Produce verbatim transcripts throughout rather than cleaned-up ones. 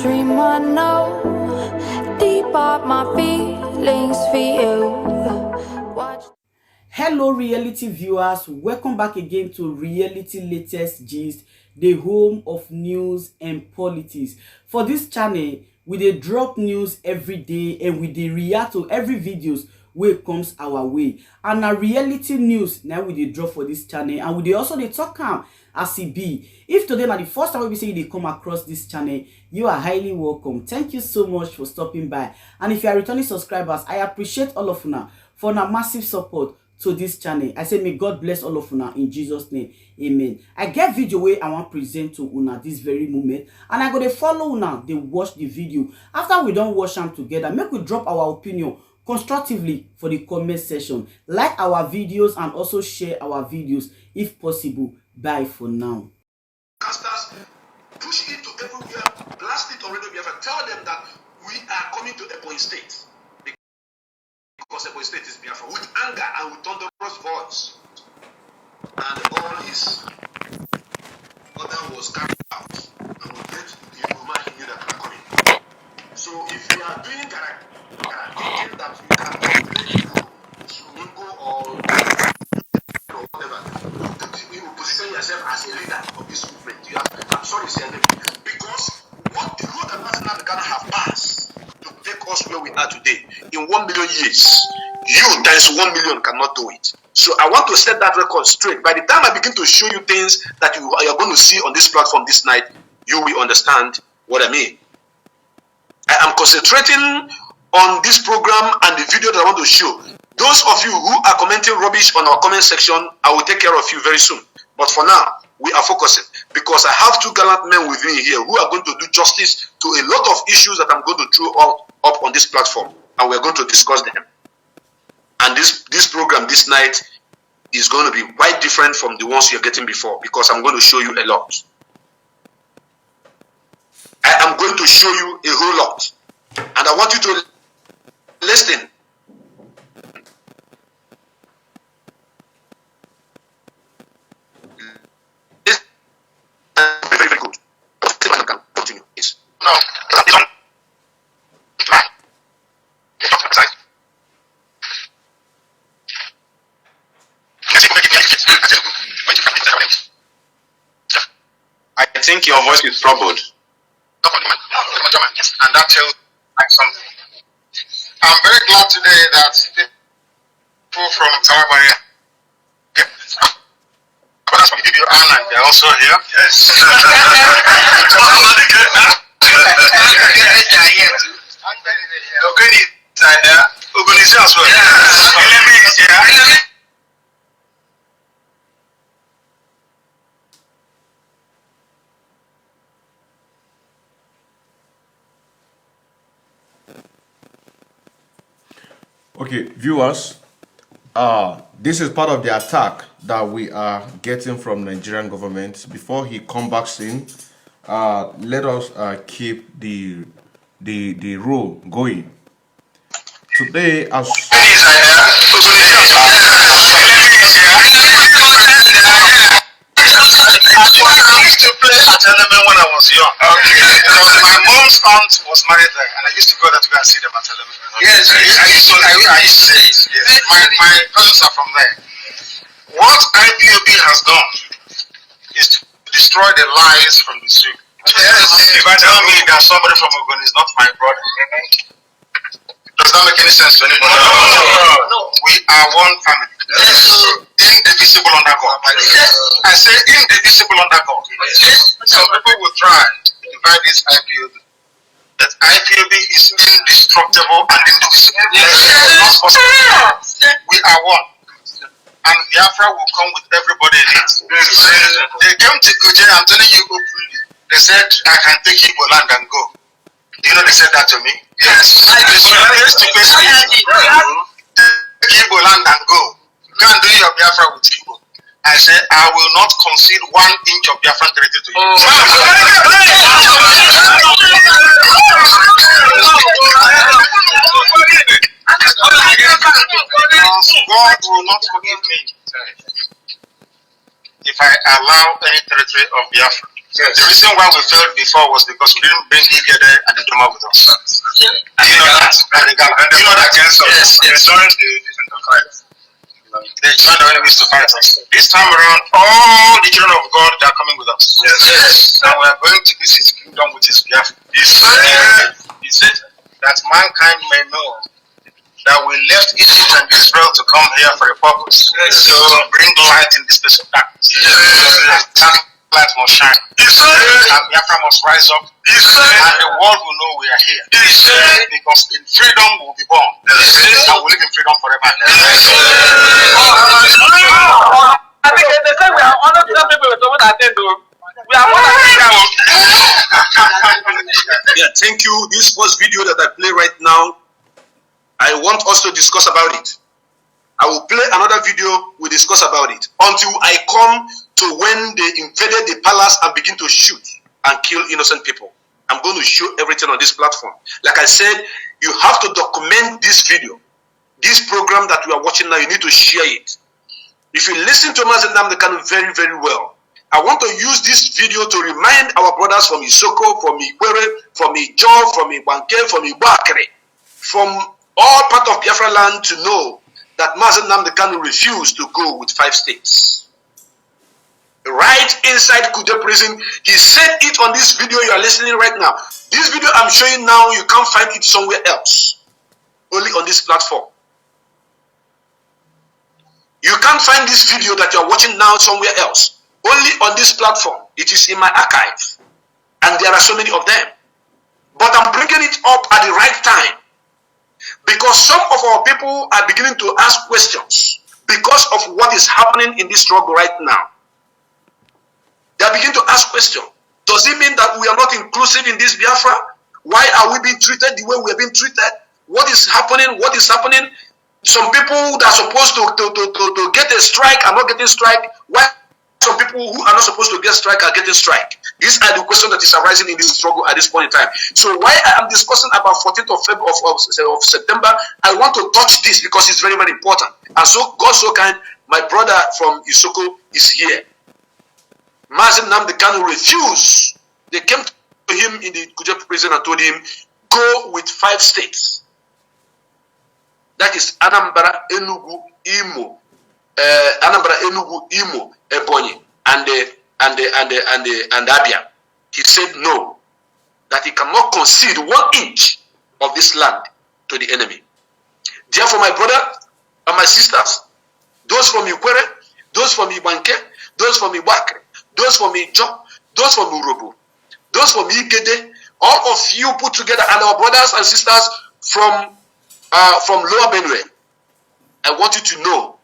Dream I know, deep are my feelings for you. Watch. Hello, reality viewers. Welcome back again to Reality Latest Gist, the home of news and politics. For this channel, we dey drop news every day and we dey react to every videos wey comes our way. And na reality news na we dey drop for this channel, and we dey also dey talk am as e be. If today na the first time wey be say you dey come across this channel, you are highly welcome. Thank you so much for stopping by. And if you are returning subscribers, I appreciate all of una for una massive support to this channel. I say may God bless all of una in Jesus' name. Amen. I get video wey I wan present to una this very moment, and I go dey follow una dey watch the video. After we don watch am together, make we drop our opinion constructively for the comment section. Like our videos and also share our videos if possible. Bye for now. Casters, push it to everywhere, blast it on Radio Biafra. Tell them that we are coming to Ebonyi State because Ebonyi State is Biafra, with anger and with thunderous voice. And all his order was carried out, and we let the Yoruba he knew that we are coming. So if you are doing kara kara, thinking that you can complain to Sumingo or or whatever, you put, you position yourself as a leader of this movement. You have, I'm sorry to say, because what the road that Martin Ghana have passed to take us where we are today in one million years, you times one million cannot do it. So I want to set that record straight. By the time I begin to show you things that you, you are going to see on this platform this night, you will understand what I mean. I am concentrating on this program and the video that I want to show. Those of you who are commenting rubbish on our comment section, I will take care of you very soon. But for now, we are focusing because I have two gallant men with me here who are going to do justice to a lot of issues that I'm going to throw up, up on this platform, and we're going to discuss them. And this, this program this night is going to be quite different from the ones you're getting before, because I'm going to show you a lot. I am going to show you a whole lot. And I want you to listen. Listen very, very good. Continue. Yes. No. I think your voice is troubled. And that tells me something. I'm very glad today that people from Tarabaya, brothers from the P B O airline, they're also here. Yes. Ogoni is there. Ogoni is there as well. Eleme is here. Okay, viewers, uh, this is part of the attack that we are getting from Nigerian government. Before he come back in, uh, let us uh, keep the the the role going. Today, as I used to play at Eleme when I was young. Okay. Because my mom's aunt was married there, and I used to go there to go and see them at Eleme. Yes, I used to, I, I used to say it. Yes. My, my cousins are from there. What I P O B has done is to destroy the lies from the street. Yes. If I tell me that somebody from Ogoni is not my brother, does that make any sense to anybody? No. We are one family. Indivisible under God. I say indivisible under God. Some people will try to divide this I P O B. That I P O B is indestructible and indivisible. It's not possible. We are one. And Biafra will come with everybody in it. They came to Kuje, I'm telling you openly. They said, "I can take Igbo land and go." Do you know they said that to me? Yes. Face to face meeting. Take Igbo land and go. Go and do your Biafra with Igbo. I say, "I will not concede one inch of Biafran territory to you." God will not forgive me if I allow any territory of Biafra Yes. The reason why we failed before was because we didn't bring Igede and Idoma with us. Do you know that? Do you know that? Yes, yes. During the they joined the enemies to fight us. This time around, all the children of God, they are coming with us. Yes. And we are going to this is kingdom, which is Biafra. He said, he said that mankind may know that we left Egypt and Israel to come here for a purpose. Yes. To bring light in this place of darkness. Yes. And that light must shine. Yes. And Biafra must rise up. Yes. And the world will know we are here. Yes. Because in freedom we will be born. Yes. And we live in freedom forever and ever. Yes. I think they say we are one hundred people with someone attend though. We are one hundred people. Yeah, thank you. This first video that I play right now, I want us to discuss about it. I will play another video, we discuss about it. Until I come to when they invaded the palace and begin to shoot and kill innocent people. I'm going to show everything on this platform. Like I said, you have to document this video. This program that you are watching now, you need to share it. If you listen to Mazi Nnamdi Kanu very, very well, I want to use this video to remind our brothers from Isoko, from Ikwere, from Ijo, from Ibanke, from Ibakere, from all part of Biafra land to know that Mazi Nnamdi Kanu refused to go with five states. Right inside Kuje prison, he said it on this video you are listening right now. This video I'm showing now, you can't find it somewhere else. Only on this platform. You can't find this video that you are watching now somewhere else. Only on this platform. It is in my archive. And there are so many of them. But I'm bringing it up at the right time because some of our people are beginning to ask questions because of what is happening in this struggle right now. They are beginning to ask questions. Does it mean that we are not inclusive in this Biafra? Why are we being treated the way we are being treated? What is happening? What is happening? Some people that are supposed to, to, to, to, to get a strike are not getting strike. Why some people who are not supposed to get strike are getting strike? These are the questions that is arising in this struggle at this point in time. So why I am discussing about fourteenth of Feb-, of, of, of September, I want to touch this because it's very, very important. And so God so kind, my brother from Isoko is here. Mazi Nnamdi Kanu refused. They came to him in the Kuje prison and told him, "Go with five states." That is Anambra, Enugu, Imo, uh, Anambra, Enugu, Imo, Ebonyi, and the, and the, and the, and the, and Abia. He said no, that he cannot concede one inch of this land to the enemy. Therefore, my brother and my sisters, those from Ikwere, those from Ibanke, those from Ibakere, those from Ijo, those from Urhobo, those from Igede, all of you put together, and our brothers and sisters from, uh, from Lower Benue, I want you to know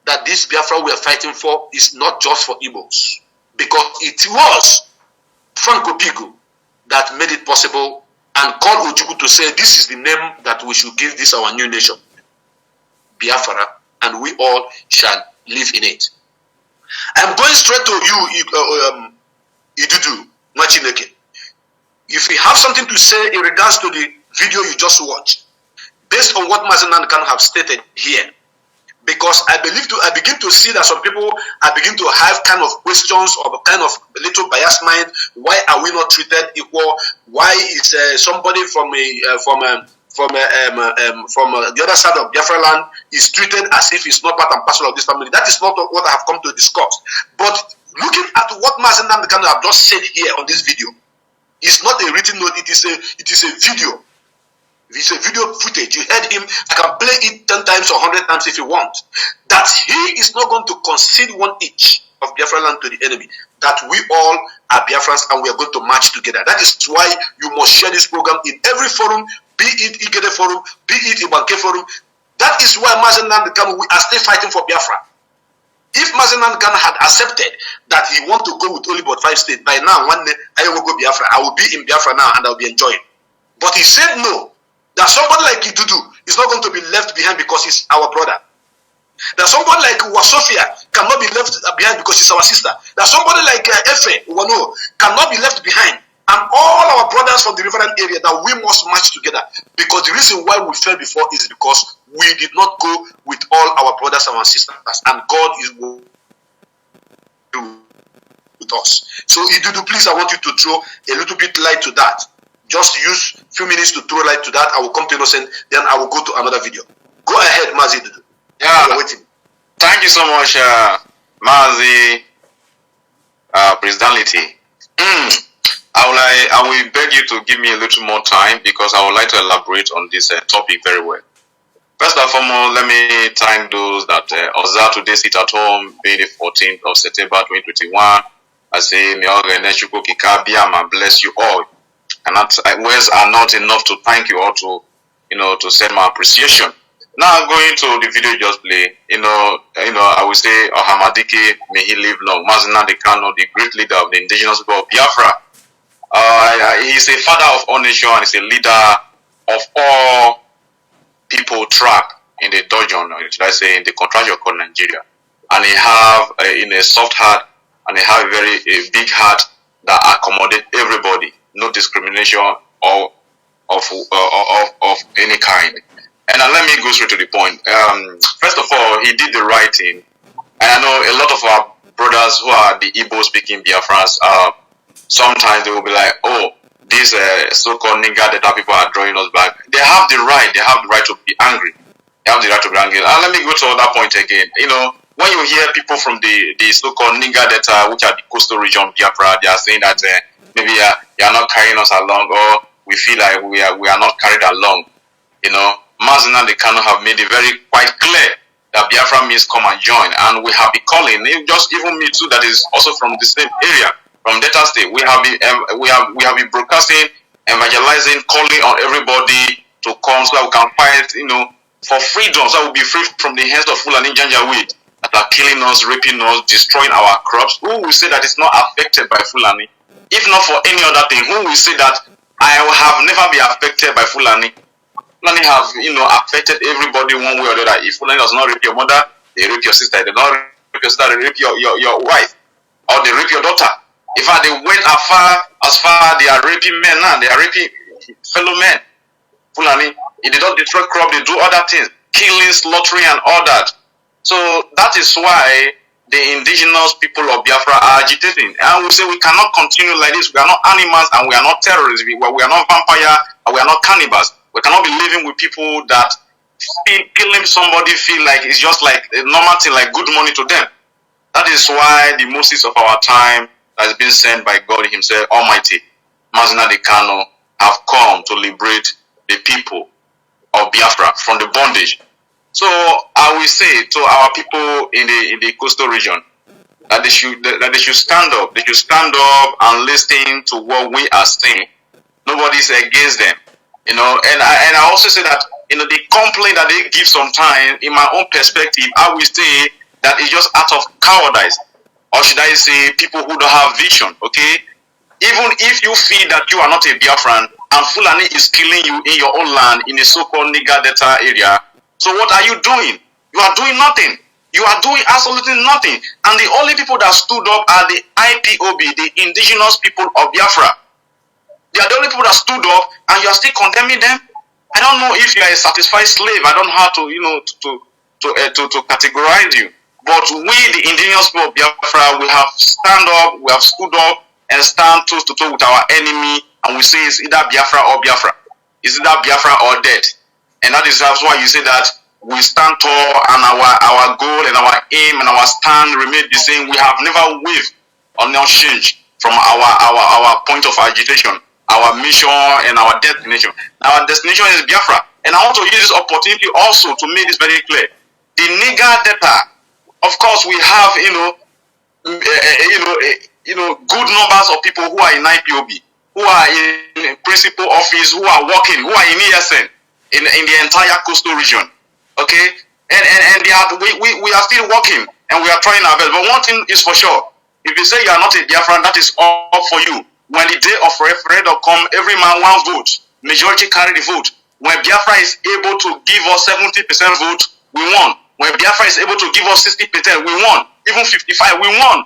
that this Biafra we are fighting for is not just for Igbos, because it was Frank Obi Igbo that made it possible and called Ojukwu to say this is the name that we should give this our new nation, Biafra, and we all shall live in it. I'm going straight to you, I-, uh, um, Idudu Nwachineke. If you have something to say in regards to the video you just watched, based on what Mazi Nnamdi Kanu have stated here, because I believe to, I begin to see that some people are begin to have kind of questions or kind of little biased mind. Why are we not treated equal? Why is, uh, somebody from a, uh, from a, from a, um, uh, um, from, uh, the other side of Biafra land is treated as if it's not part and parcel of this family? That is not what I have come to discuss. But looking at what Mazi Nnamdi Kanu have just said here on this video, it's not a written note. It is a, it is a video. It's a video footage. You heard him. I can play it ten times or hundred times if you want. That he is not going to concede one inch of Biafra land to the enemy. That we all are Biafrans and we are going to march together. That is why you must share this program in every forum, be it Igede forum, be it Ibanke forum. That is why Mazi Nnamdi Kanu, we are still fighting for Biafra. If Mazi Nnamdi Kanu had accepted that he want to go with only but five states, by now, one day, I will go Biafra. I will be in Biafra now and I will be enjoying. But he said no, that somebody like Idudu is not going to be left behind because he's our brother. That somebody like Wasofia cannot be left behind because she's our sister. That somebody like, uh, Efe Wano cannot be left behind. And all our brothers from the riverine area, that we must march together, because the reason why we fell before is because we did not go with all our brothers and our sisters. And God is with us. So, Idudu, please, I want you to throw a little bit light to that. Just use few minutes to throw light to that. I will come to Innocent, then I will go to another video. Go ahead, Mazi Idudu. Yeah, You're waiting. Thank you so much, uh, Mazi, uh, Presidentity. Mm. I will, I, I will beg you to give me a little more time because I would like to elaborate on this uh, topic very well. First and foremost, let me thank those that uh, observe today's sit at home, being the fourteenth of September twenty twenty-one. I say, may all the Neshuko Kikabiyama bless you all. And that uh, words are not enough to thank you all to, you know, to send my appreciation. Now, going to the video just play, you know, you know, I will say, Ohamadike, may he live long. Mazi Nnamdi Kanu, the great leader of the indigenous people of Biafra. Uh, he's a father of all nations and he's a leader of all people trapped in the dungeon, or should I say, in the contraction called Nigeria. And he have uh, in a soft heart, and he have a very a big heart that accommodate everybody, no discrimination or of uh, of of any kind. And uh, let me go straight to the point. Um, first of all, he did the right thing. And I know a lot of our brothers who are the Igbo speaking Biafrans, uh, sometimes they will be like, oh, these uh, so-called Niger Delta people are drawing us back. They have the right. They have the right to be angry. They have the right to be angry. And let me go to another point again. You know, when you hear people from the, the so-called Niger Delta, which are the coastal region of Biafra, they are saying that uh, maybe uh, they are not carrying us along, or we feel like we are we are not carried along. You know, Mazi Nnamdi Kanu have made it very quite clear that Biafra means come and join, and we have been calling. Just even me too, that is also from the same area, from Delta State. We have been um, we have we have been broadcasting, evangelizing, calling on everybody to come so that we can fight, you know, for freedom, so that we'll be free from the hands of Fulani Janjaweed that are killing us, raping us, destroying our crops. Who will say that it's not affected by Fulani? If not for any other thing, who will say that I have never been affected by Fulani? Fulani have, you know, affected everybody one way or the other. If Fulani does not rape your mother, they rape your sister. They don't rape your sister, they rape your, your, your wife, or they rape your daughter. In fact, they went as far as far they are raping men now. They are raping fellow men. Fulani, if they don't destroy crop, they do other things, killing, slaughtering, and all that. So that is why the indigenous people of Biafra are agitating. And we say we cannot continue like this. We are not animals and we are not terrorists. We, we are not vampire and we are not cannibals. We cannot be living with people that feel, killing somebody feel like it's just like a normal thing, like good money to them. That is why the Moses of our time has been sent by God Himself, Almighty, Mazi Nnamdi Kanu, have come to liberate the people of Biafra from the bondage. So I will say to our people in the in the coastal region that they should that they should stand up. They should stand up and listen to what we are saying. Nobody is against them, you know. And I and I also say that, you know, the complaint that they give sometimes, in my own perspective, I will say that it's just out of cowardice, or should I say, people who don't have vision. Okay, even if you feel that you are not a Biafran and Fulani is killing you in your own land in a so-called Niger Delta area, so what are you doing? You are doing nothing. You are doing absolutely nothing. And the only people that stood up are the I P O B, the indigenous people of Biafra. They are the only people that stood up, and you are still condemning them. I don't know if you are a satisfied slave. I don't know how to, you know, to to to, uh, to to categorize you. But we, the indigenous people of Biafra, we have stand up, we have stood up and stand toe to toe with our enemy, and we say it's either Biafra or Biafra. It's either Biafra or death. And that is that's why you say that we stand tall, and our our goal and our aim and our stand remain the same. We have never wavered or not changed from our our our point of agitation, our mission and our destination. Our destination is Biafra. And I want to use this opportunity also to make this very clear. The Niger Delta, of course, we have, you know, uh, you know, uh, you know, good numbers of people who are in I P O B, who are in principal office, who are working, who are in E S N in, in the entire coastal region. Okay, and and, and they are, we, we, we are still working and we are trying our best. But one thing is for sure: if you say you are not a Biafran, that is all for you. When the day of referendum come, every man one vote, majority carry the vote. When Biafra is able to give us seventy percent vote, we won. When Biafra is able to give us sixty percent, we won. Even fifty-five, we won.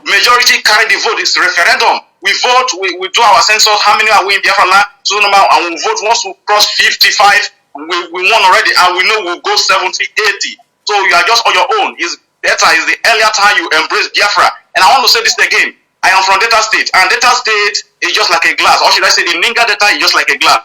Majority carry the vote. It's referendum. We vote, we, we do our census, how many are we in Biafra land, so number, and we vote. Once we cross fifty-five, we, we won already, and we know we'll go seventy, eighty. So you are just on your own. It's better, it's the earlier time you embrace Biafra. And I want to say this again. I am from Delta State, and Delta State is just like a glass, or should I say, the Niger Delta is just like a glass.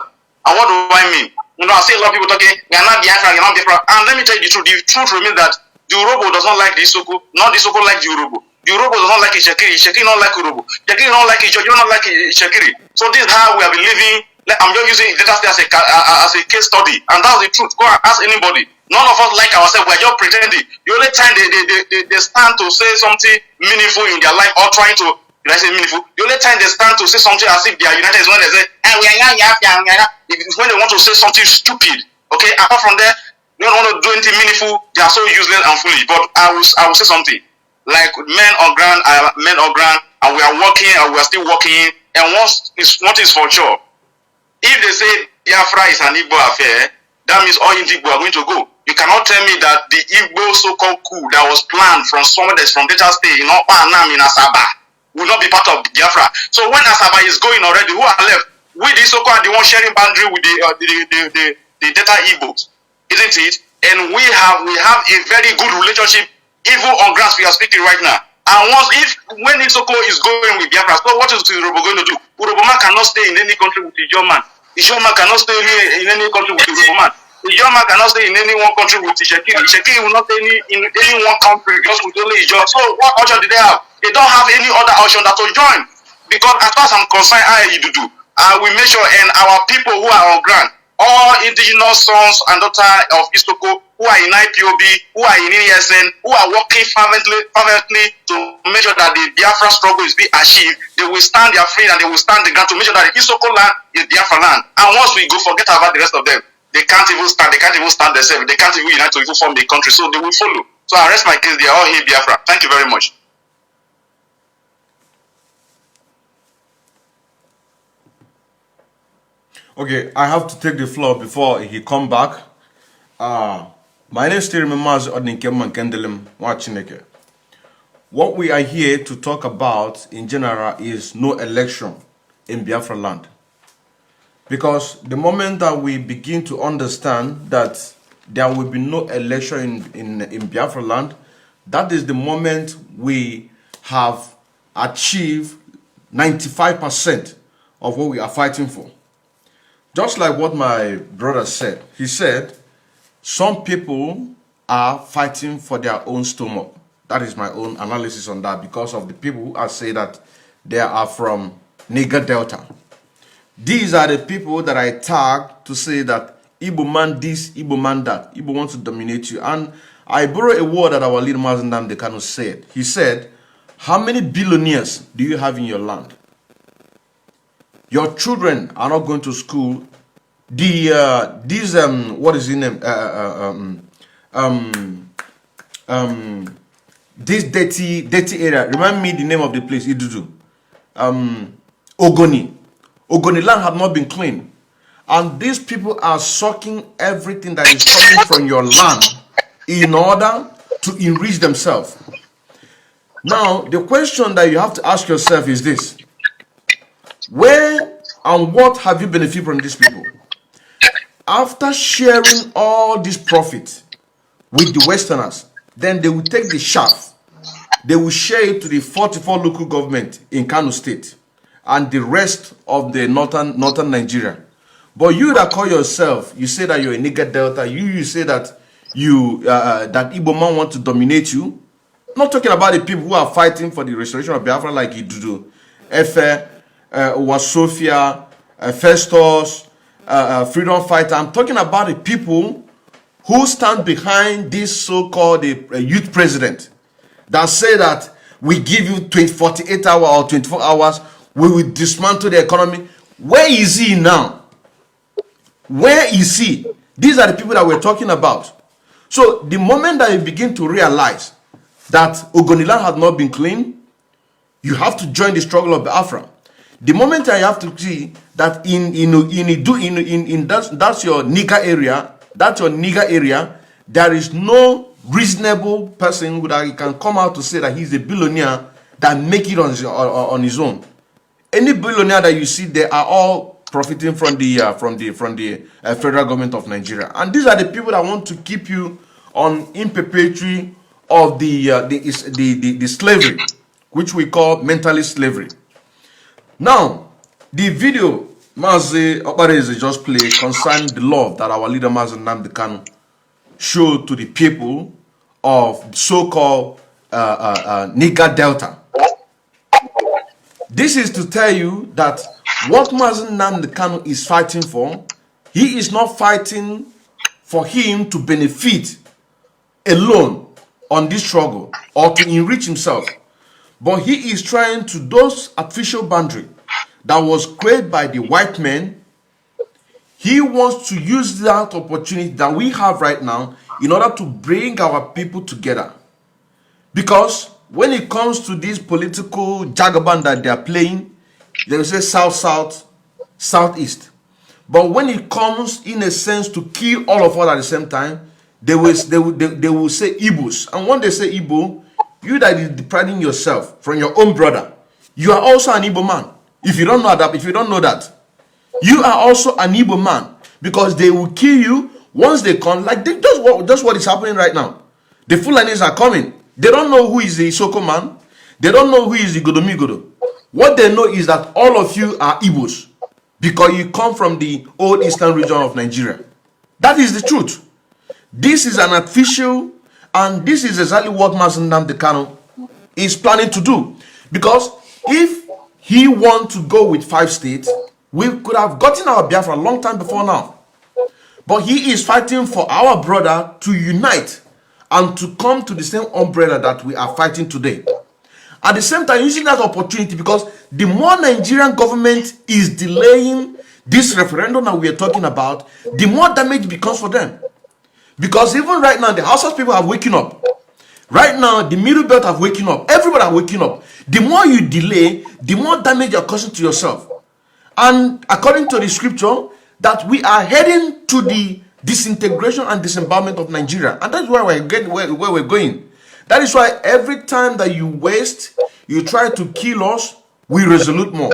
And what do I mean? You know, I see a lot of people talking, "We are not Biafra, we are not Biafra." And let me tell you the truth. The truth remains that the Urhobo does not like the Isoko, not the Isoko like the Urhobo. The Urhobo does not like Itsekiri, Itsekiri not like Urhobo, Itsekiri not like Ijo, Ijo not like Itsekiri. So this is how we have been living. Like, I'm just using Delta State as a ca- uh, uh, as a case study, and that's the truth. Go and ask anybody. None of us like ourselves. We are just pretending. The only time they, they, they, they, they stand to say something meaningful in their life or trying to, did I say meaningful? The only time they stand to say something as if they are united is when they say, "Eh, we are young, young, young, young." It's when they want to say something stupid. Okay, apart from that, they don't want to do anything meaningful. They are so useless and foolish. But I will, I will say something. Like, men on ground are men on ground, and we are working, and we are still working. And once is what is for sure. If they say Biafra is an Igbo affair, that means all Igbo are going to go. You cannot tell me that the Igbo so-called coup that was planned from somewhere that's from Delta State in Opanam in Asaba will not be part of Biafra. So when Asaba is going already, who are left? We, the so-called, the one sharing boundary with the uh, the, the, the, the Delta Igbos, isn't it? And we have we have a very good relationship, even on grounds we are speaking right now. And once, if when Isoko is going with Biafra, so what is Urhobo going to do? Urhobo man cannot stay in any country with Ijo man. Ijo man cannot stay in, in any country with Urhobo man. Ijo man cannot stay in any one country with Itsekiri. Itsekiri will not stay in, in any one country just with only Ijo. So what option do they have? They don't have any other option than to join. Because as far as I'm concerned, I Idudu, I will make sure, and our people who are on ground, all indigenous sons and daughters of Isoko who are in I P O B, who are in E S N, who are working fervently, fervently to make sure that the Biafra struggle is being achieved, they will stand their feet and they will stand the ground to make sure that the Isoko land is Biafra land. And once we go, forget about the rest of them. They can't even stand. They can't even stand themselves. They can't even unite to even form the country. So they will follow. So I rest my case there. All hail Biafra. Thank you very much. Okay, I have to take the floor before he come back. Uh, my name is still Mazi Odinke Mankendelem Wachineke. What we are here to talk about in general is no election in Biafra land. Because the moment that we begin to understand that there will be no election in, in, in Biafra land, that is the moment we have achieved ninety-five percent of what we are fighting for. Just like what my brother said, he said, some people are fighting for their own stomach. That is my own analysis on that because of the people who are say that they are from Niger Delta. These are the people that I tag to say that Igbo man this, Igbo man that. Igbo wants to dominate you. And I borrow a word that our leader Mazi Nnamdi Kanu said. He said, "How many billionaires do you have in your land? Your children are not going to school. The uh, these um what is his name? Uh, uh, um, um, um, this dirty dirty area. Remind me the name of the place. Idudu. Um, Ogoni. Ogoni land have not been cleaned, and these people are sucking everything that is coming from your land in order to enrich themselves." Now, the question that you have to ask yourself is this: where and what have you benefited from these people? After sharing all this profit with the Westerners, then they will take the shaft, they will share it to the forty-four local government in Kano State and the rest of the northern northern Nigeria. But you that call yourself, you say that you're a Niger Delta, you you say that you uh, uh, that Igbo man want to dominate you. Not talking about the people who are fighting for the restoration of Biafra, like Idudu, Efe, uh, Wasofia, uh, Festus, uh, uh, freedom fighter. I'm talking about the people who stand behind this so-called uh, youth president that say that we give you twenty, forty-eight hours or twenty-four hours, we will dismantle the economy. Where is he now? Where is he? These are the people that we're talking about. So the moment that you begin to realize that Ogoniland has not been cleaned, you have to join the struggle of Biafra. The moment I have to see that in in in in, in, in that's, that's your Niger area, that's your Niger area, there is no reasonable person that can come out to say that he's a billionaire that make it on his, on his own. Any billionaire that you see, they are all profiting from the uh, from the from the uh, federal government of Nigeria, and these are the people that want to keep you on in perpetuity of the uh, the, the, the the slavery. which we call mentalist slavery. Now, the video Mazi Okparaeze just played concerned the love that our leader Mazi Nnamdi Kanu showed to the people of so-called uh, uh, uh, Niger Delta. This is to tell you that what Mazi Nnamdi Kanu is fighting for, he is not fighting for him to benefit alone on this struggle or to enrich himself, but he is trying to those artificial boundary that was created by the white men. He wants to use that opportunity that we have right now in order to bring our people together. Because when it comes to this political jagaban that they are playing, they will say south, south, southeast. But when it comes, in a sense, to kill all of us at the same time, they will they will, they, they will say Igbos. And when they say Igbo, you that is depriving yourself from your own brother, you are also an Igbo man. If you don't know that, if you don't know that, you are also an Igbo man, because they will kill you once they come. Like they, just what just what is happening right now. The Fulanis are coming. They don't know who is the Isoko man. They don't know who is the Godomigodo. What they know is that all of you are Igbos because you come from the old eastern region of Nigeria. That is the truth. This is an artificial, and this is exactly what Mazi Nnamdi Kanu is planning to do. Because if he want to go with five states, we could have gotten our Biafra a long time before now. But he is fighting for our brother to unite and to come to the same umbrella that we are fighting today. At the same time, using that opportunity, because the more Nigerian government is delaying this referendum that we are talking about, the more damage becomes for them. Because even right now, the Hausas people have waken up. Right now, the Middle Belt have waken up. Everybody have waken up. The more you delay, the more damage you're causing to yourself. And according to the scripture, that we are heading to the disintegration and disembowelment of Nigeria. And that's where we're, get, where, where we're going. That is why every time that you waste, you try to kill us, we resolute more.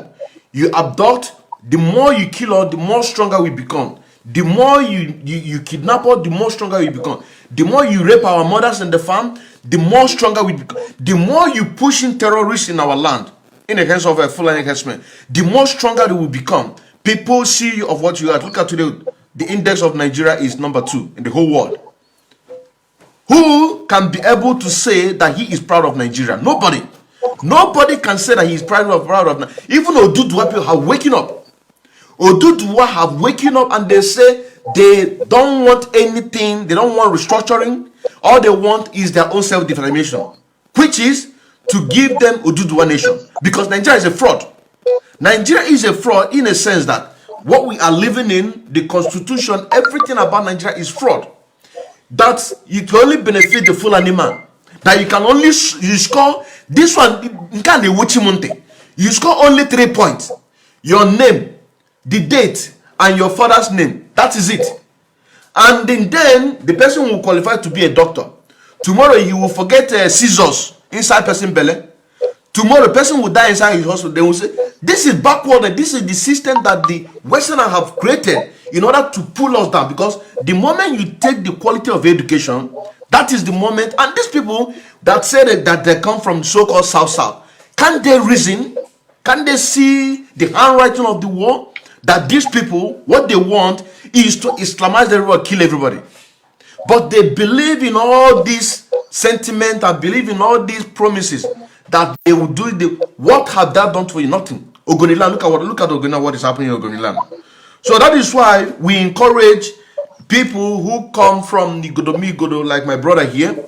You abduct, the more you kill us, the more stronger we become. The more you, you, you kidnap us, the more stronger we become. The more you rape our mothers in the farm, the more stronger we become. The more you pushing terrorists in our land, in the hands of a Fulani herdsmen, the more stronger they will become. People see you of what you are. Look at today, the index of Nigeria is number two in the whole world. Who can be able to say that he is proud of Nigeria? Nobody. Nobody can say that he is proud of proud of Ni- even Oduduwa people have waken up. Oduduwa have waken up and they say they don't want anything, they don't want restructuring. All they want is their own self-determination, which is to give them Oduduwa nation. Because Nigeria is a fraud. Nigeria is a fraud in a sense that what we are living in, the constitution, everything about Nigeria is fraud. That you can only benefit the Fulani man. That you can only s- you score this one. Nke a na-ewu chi m ntị. You score only three points. Your name, the date, and your father's name. That is it. And then, then the person will qualify to be a doctor. Tomorrow he will forget uh, scissors inside person belly. Tomorrow, person will die inside his hospital. They will say, this is backward. And this is the system that the Westerners have created in order to pull us down. Because the moment you take the quality of education, that is the moment. And these people that say that, that they come from so-called South South, can't they reason? Can't they see the handwriting of the war? That these people, what they want is to Islamize everybody, kill everybody. But they believe in all these sentiments and believe in all these promises that they will do. The, what have that done for you? Nothing. Ogoniland, look at what look at Ogoniland, what is happening in Ogoniland. So that is why we encourage people who come from Nigodo Migodo, like my brother here,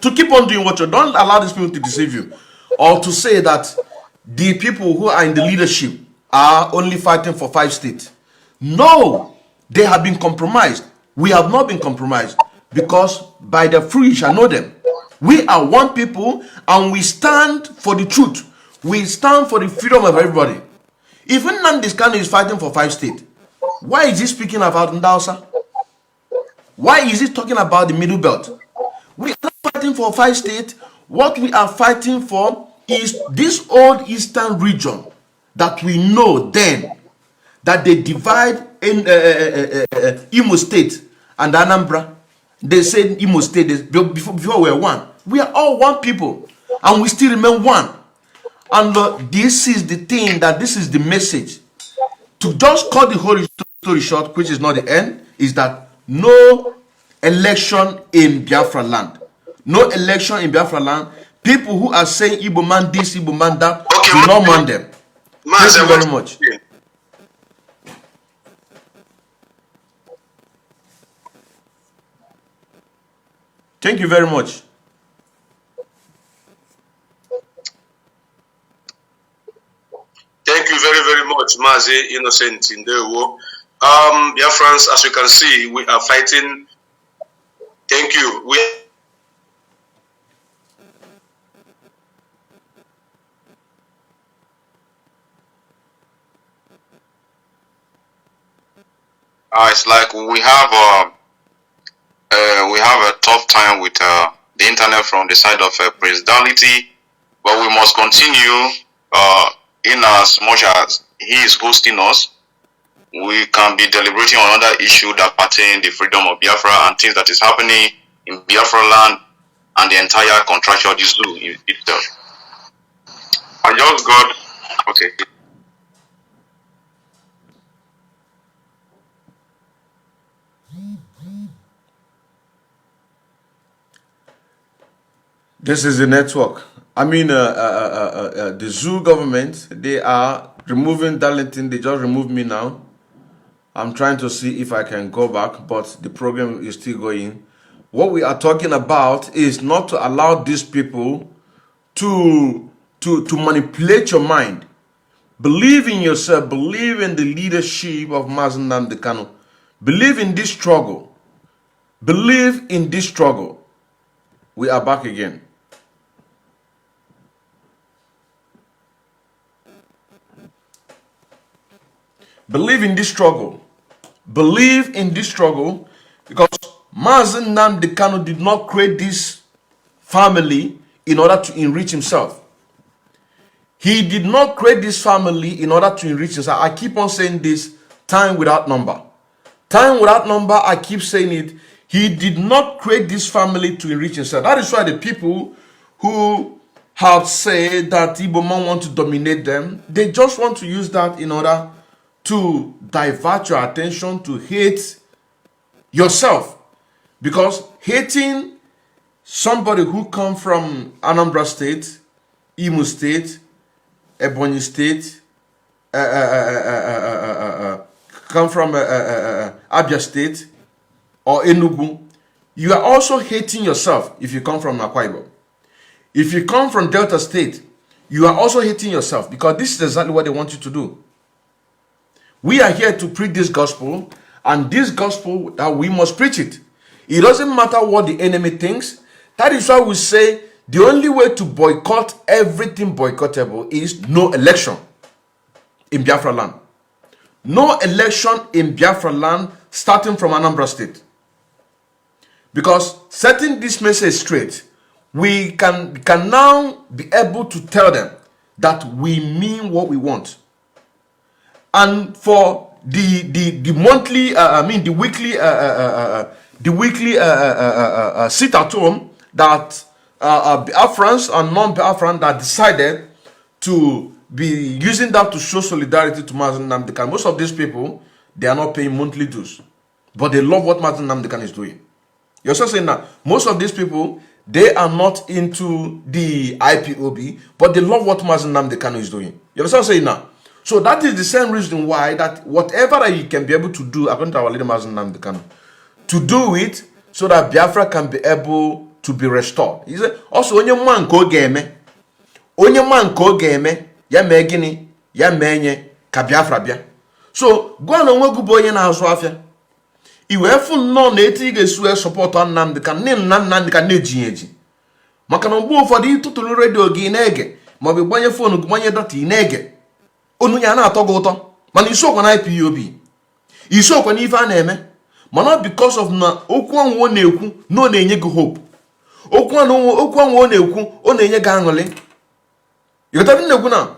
to keep on doing what you don't allow these people to deceive you or to say that the people who are in the leadership are only fighting for five states. No, they have been compromised. We have not been compromised because by the fruit you shall know them. We are one people and we stand for the truth. We stand for the freedom of everybody. If Nnamdi Kanu is fighting for five states, why is he speaking about Ndausa? Why is he talking about the Middle Belt? We are not fighting for five states. What we are fighting for is this old eastern region that we know then that they divide in uh, uh, uh, uh, Imo State and Anambra. They said Imo State they, be- before, before we were one. We are all one people. and we still remain one. And uh, this is the thing, that this is the message. To just cut the whole story short, which is not the end, is that no election in Biafra land. No election in Biafra land. People who are saying Igbo man this, Igbo man that, okay, do not mind them. Thank you very much. Thank you very much. Thank you very, very much, Mazi Innocent Ndewo. Um, Biafrans, as you can see, we are fighting. Thank you. We Uh, it's like we have a uh, we have a tough time with uh, the internet from the side of uh, presidentiality, but we must continue uh, in as much as he is hosting us. We can be deliberating on other issues that pertain the freedom of Biafra and things that is happening in Biafra land and the entire contractual issue in itself. I just got okay. This is the network. I mean, uh, uh, uh, uh, uh, the zoo government, they are removing Darlington. They just removed me now. I'm trying to see if I can go back, but the program is still going. What we are talking about is not to allow these people to to to manipulate your mind. Believe in yourself. Believe in the leadership of Mazi Nnamdi Kanu. Believe in this struggle. Believe in this struggle. We are back again. Believe in this struggle. Believe in this struggle, because Mazi Nnamdi Kanu did not create this family in order to enrich himself. He did not create this family in order to enrich himself. I keep on saying this time without number. Time without number, I keep saying it. He did not create this family to enrich himself. That is why the people who have said that Igbo man want to dominate them, they just want to use that in order to divert your attention to hate yourself. Because hating somebody who come from Anambra State, Imo State, Ebonyi State, uh, uh, uh, come from uh, uh, uh, uh, Abia State or Enugu, you are also hating yourself if you come from Akwa Ibom. If you come from Delta State, you are also hating yourself, because this is exactly what they want you to do. We are here to preach this gospel, and this gospel that we must preach it. It doesn't matter what the enemy thinks. That is why we say the only way to boycott everything boycottable is no election in Biafra land. No election in Biafra land, starting from Anambra State. Because setting this message straight, we can, can now be able to tell them that we mean what we want. And for the the the monthly, uh, I mean the weekly, uh, uh, uh, uh, uh, the weekly uh, uh, uh, uh, uh, sit at home that uh, uh, Biafrans and non-Biafran that decided to be using that to show solidarity to Mazi Nnamdi Kanu. Most of these people, they are not paying monthly dues, but they love what Mazi Nnamdi Kanu is doing. You're still saying that most of these people, they are not into the I P O B, but they love what Mazi Nnamdi Kanu is doing. You understand what I'm saying now? So that is the same reason why that whatever that you can be able to do, according to our leader Mazi Nnamdi Kanu, to do it so that Biafra can be able to be restored. He said, also, onye mma nke ọ ga-eme, onye mma nke ọ ga-eme, ya mee gịnị, ya mee nye ka Biafra bịa. So, gwa na onwe gị bụ onye na-azụ afịa, i wee fụ nnọọ na etu ị ga-esi wee support Nnamdi Kanu, nne nna Nnamdi Kanu na-eji ya eji. Maka na mgbe ụfọdụ, ị tụtụrụ redio gị, ị na-ege, maọbụ ị gbanye phone gị, gbanye data, ị na-ege, onu ya na-atọ gị ụtọ, mana i sokwa na I P O B, i sokwa n'ife a na-eme. Mana because of na okwu ahụ ọ na-ekwu, na ọ na-enye gị hope. Okwu ahụ, okwu ahụ ọ na-ekwu, ọ na-enye gị aṅụrị. You get what I'm saying? Na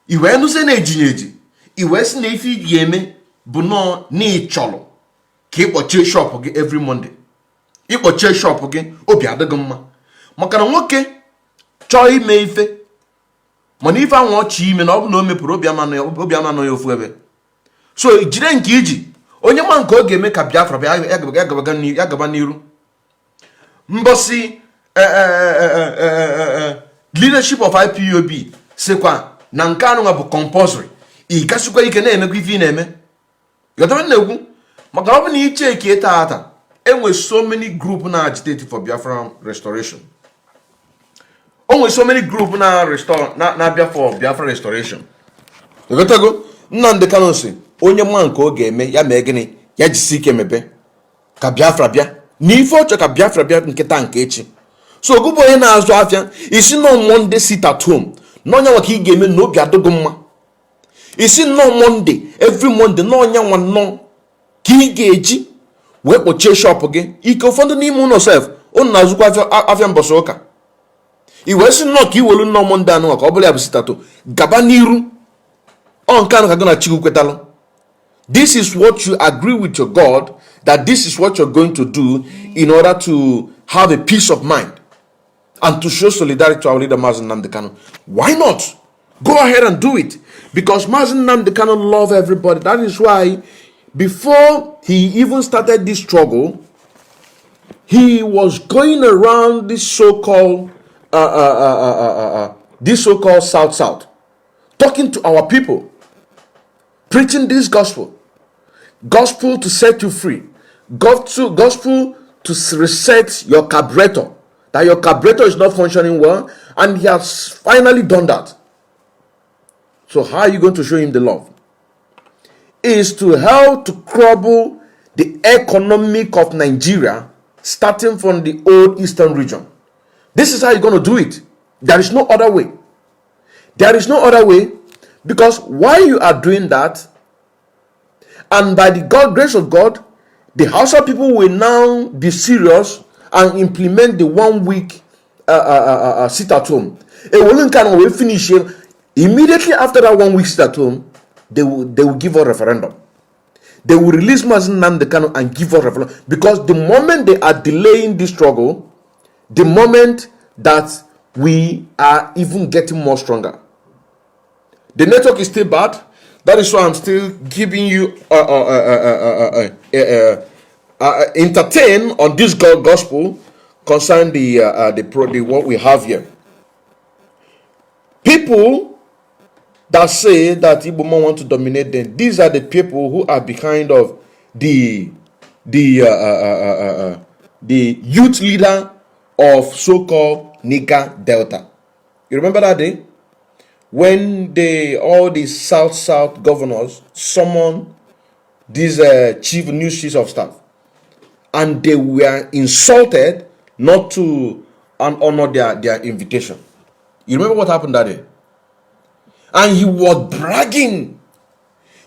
i wee nụzie na-eji ya eji, i wee sị na ife ị ga-eme bụ nọọ na ị chọrọ ka ị kpọchie shop gị every Monday. Ị kpọchie shop gị, obi adịghị mma. Maka na nwoke chọọ ime ife, mana ife ahụ ọ chọọ ime, na ọ bụ na o mepụrụ, obi ama nọ ya, obi ama nọ ya ofu ebe. So jide nke iji, onye ma nke ọ ga-eme ka Biafra bịa, ya gaba- ya gaba- ya gaba n'iru. Mbọsị eh, eh, eh, eh, eh, eh, eh, leadership of I P O B sịkwa na nke anụnwa bụ compulsory, ị gasikwa ike na-emekwa ife ị na-eme. Ghọtara m na-ekwu? Maka ọ bụ na iche eke taata, enwe so many group na-agitate for Biafra restoration. O nwere so many group na-restore na- na-abịa for Biafra restoration. Ịghọtago? Nnamdị Kanụ sị onye ma nke ọ ga-eme, ya mee gịnị? Ya jisi ike mebe ka Biafra bịa, na ife ọ chọ ka Biafra bịa nke taa nke echi. So gị bụ onye na-azụ afịa, ị sị nọ Monday sit at home, na onye nwa ka ị ga-eme na obi adịgo mma. Ị sị nọ Monday, every Monday, na onye nwa nọ ka ị ga-eji wee kpọchie shop gị. Ike ụfọdụ n'ime ụnụ sef, ụnụ na-azụkwa afịa- a- afịa mbọsị ụka. Ị wee sị nọ ka ị welu nọ Monday anụnwa ka ọ bụrụ ya bụ sit at home, gaba n'iru. Ọ nke anụ ka gị na Chukwu kwetalụ. This is what you agree with your God, that this is what you're going to do in order to have a peace of mind and to show solidarity to our leader, Mazi Nnamdi Kanu. Why not? Go ahead and do it. Because Mazi Nnamdi Kanu love everybody. That is why before he even started this struggle, he was going around this so-called, uh, uh, uh, uh, uh, uh, uh, this so-called South South, talking to our people, preaching this gospel, gospel to set you free, gospel, gospel to s- reset your carburetor, that your carburetor is not functioning well, and he has finally done that. So how are you going to show him the love? Is to help to crumble the economic of Nigeria, starting from the old eastern region. This is how you're going to do it. There is no other way. There is no other way, because while you are doing that, and by the God, grace of God, the Hausa people will now be serious and implement the one week uh, uh, uh, uh, uh, sit at home. A whole kind of will finish it. Immediately after that one week sit at home, they will, they will give a referendum. They will release Mazi Nnamdi Kanu and give a referendum, because the moment they are delaying this struggle, the moment that we are even getting more stronger. The network is still bad. That is why I'm still giving you uh, uh, uh, uh, uh, uh, uh, uh, uh, uh, entertain on this go- gospel concern the uh, uh, the, pro- the what we have here. People that say that Igbo man want to dominate them, these are the people who are behind of the the uh, uh, uh, uh, uh, uh, the youth leader of so-called Niger Delta. You remember that day when they all the South South governors summoned these uh, chief new chiefs of staff, and they were insulted not to and honor their their invitation. You remember what happened that day? And he was bragging,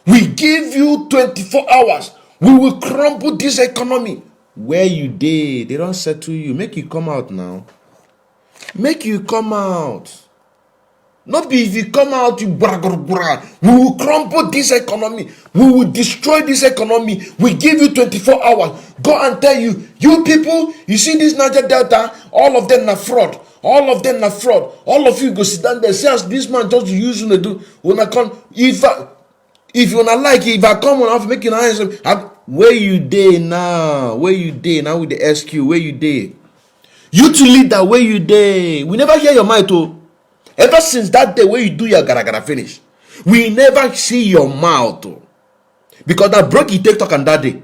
"We give you twenty-four hours. We will crumble this economy." Where you dey? They don't settle you. Make you come out now. Make you come out. Not be if you come out, you bra, bra, bra. "We will crumble this economy. We will destroy this economy. We give you twenty-four hours." Go and tell you, "You people, you see this Niger Delta, all of them na fraud. All of them na fraud. All of you go sit down there." See as this man just use una do. Una come, if I, if you not like, if I come on, I have to make you answer. Where you dey now? Where you dey now with the S Q? Where you dey? You two leader, where you dey? We never hear your mouth, oh. Ever since that day where you do your gara gara finish, we never see your mouth, oh. Because that broke you take talk on that day.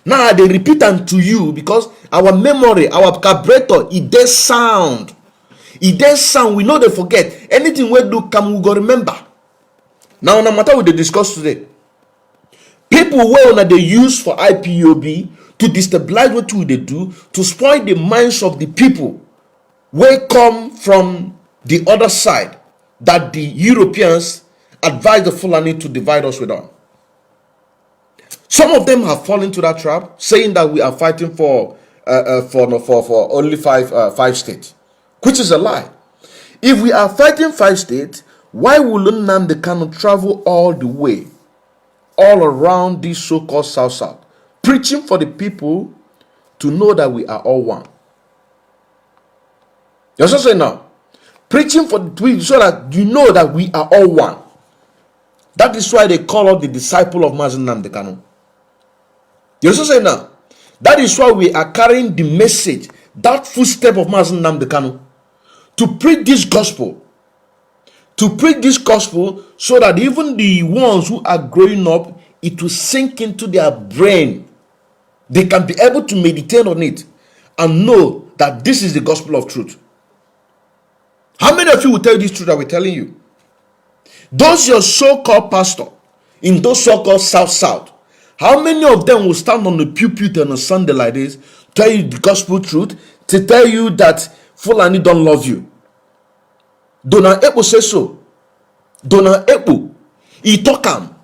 Now they repeat am to you because our memory, our carburetor, e dey sound. E dey sound. We know they forget. Anything we do, come, we go remember. Now, na matter we dey discuss today. People wey una dey use for I P O B to destabilize what we dey do, to spoil the minds of the people wey come from the other side that the Europeans advise the Fulani to divide us with them. Some of them have fallen to that trap, saying that we are fighting for uh, uh, for, no, for for only five uh, five states, which is a lie. If we are fighting five states, why will Nnamdi Kanu travel all the way, all around this so-called South South, preaching for the people to know that we are all one? You understand now? Preaching for the people so that you know that we are all one. That is why they call us the disciple of Mazi Nnamdi Kanu. You also say now, that is why we are carrying the message, that footstep of Mazi Nnamdi Kanu, to preach this gospel, to preach this gospel so that even the ones who are growing up, it will sink into their brain. They can be able to meditate on it and know that this is the gospel of truth. How many of you will tell you this truth that we're telling you? Those your so-called pastor in those so-called South South, how many of them will stand on the pulpit on a Sunday like this, tell you the gospel truth, to tell you that Fulani don't love you? Donald Ekpo say so. Donald Ekpo, he talk am.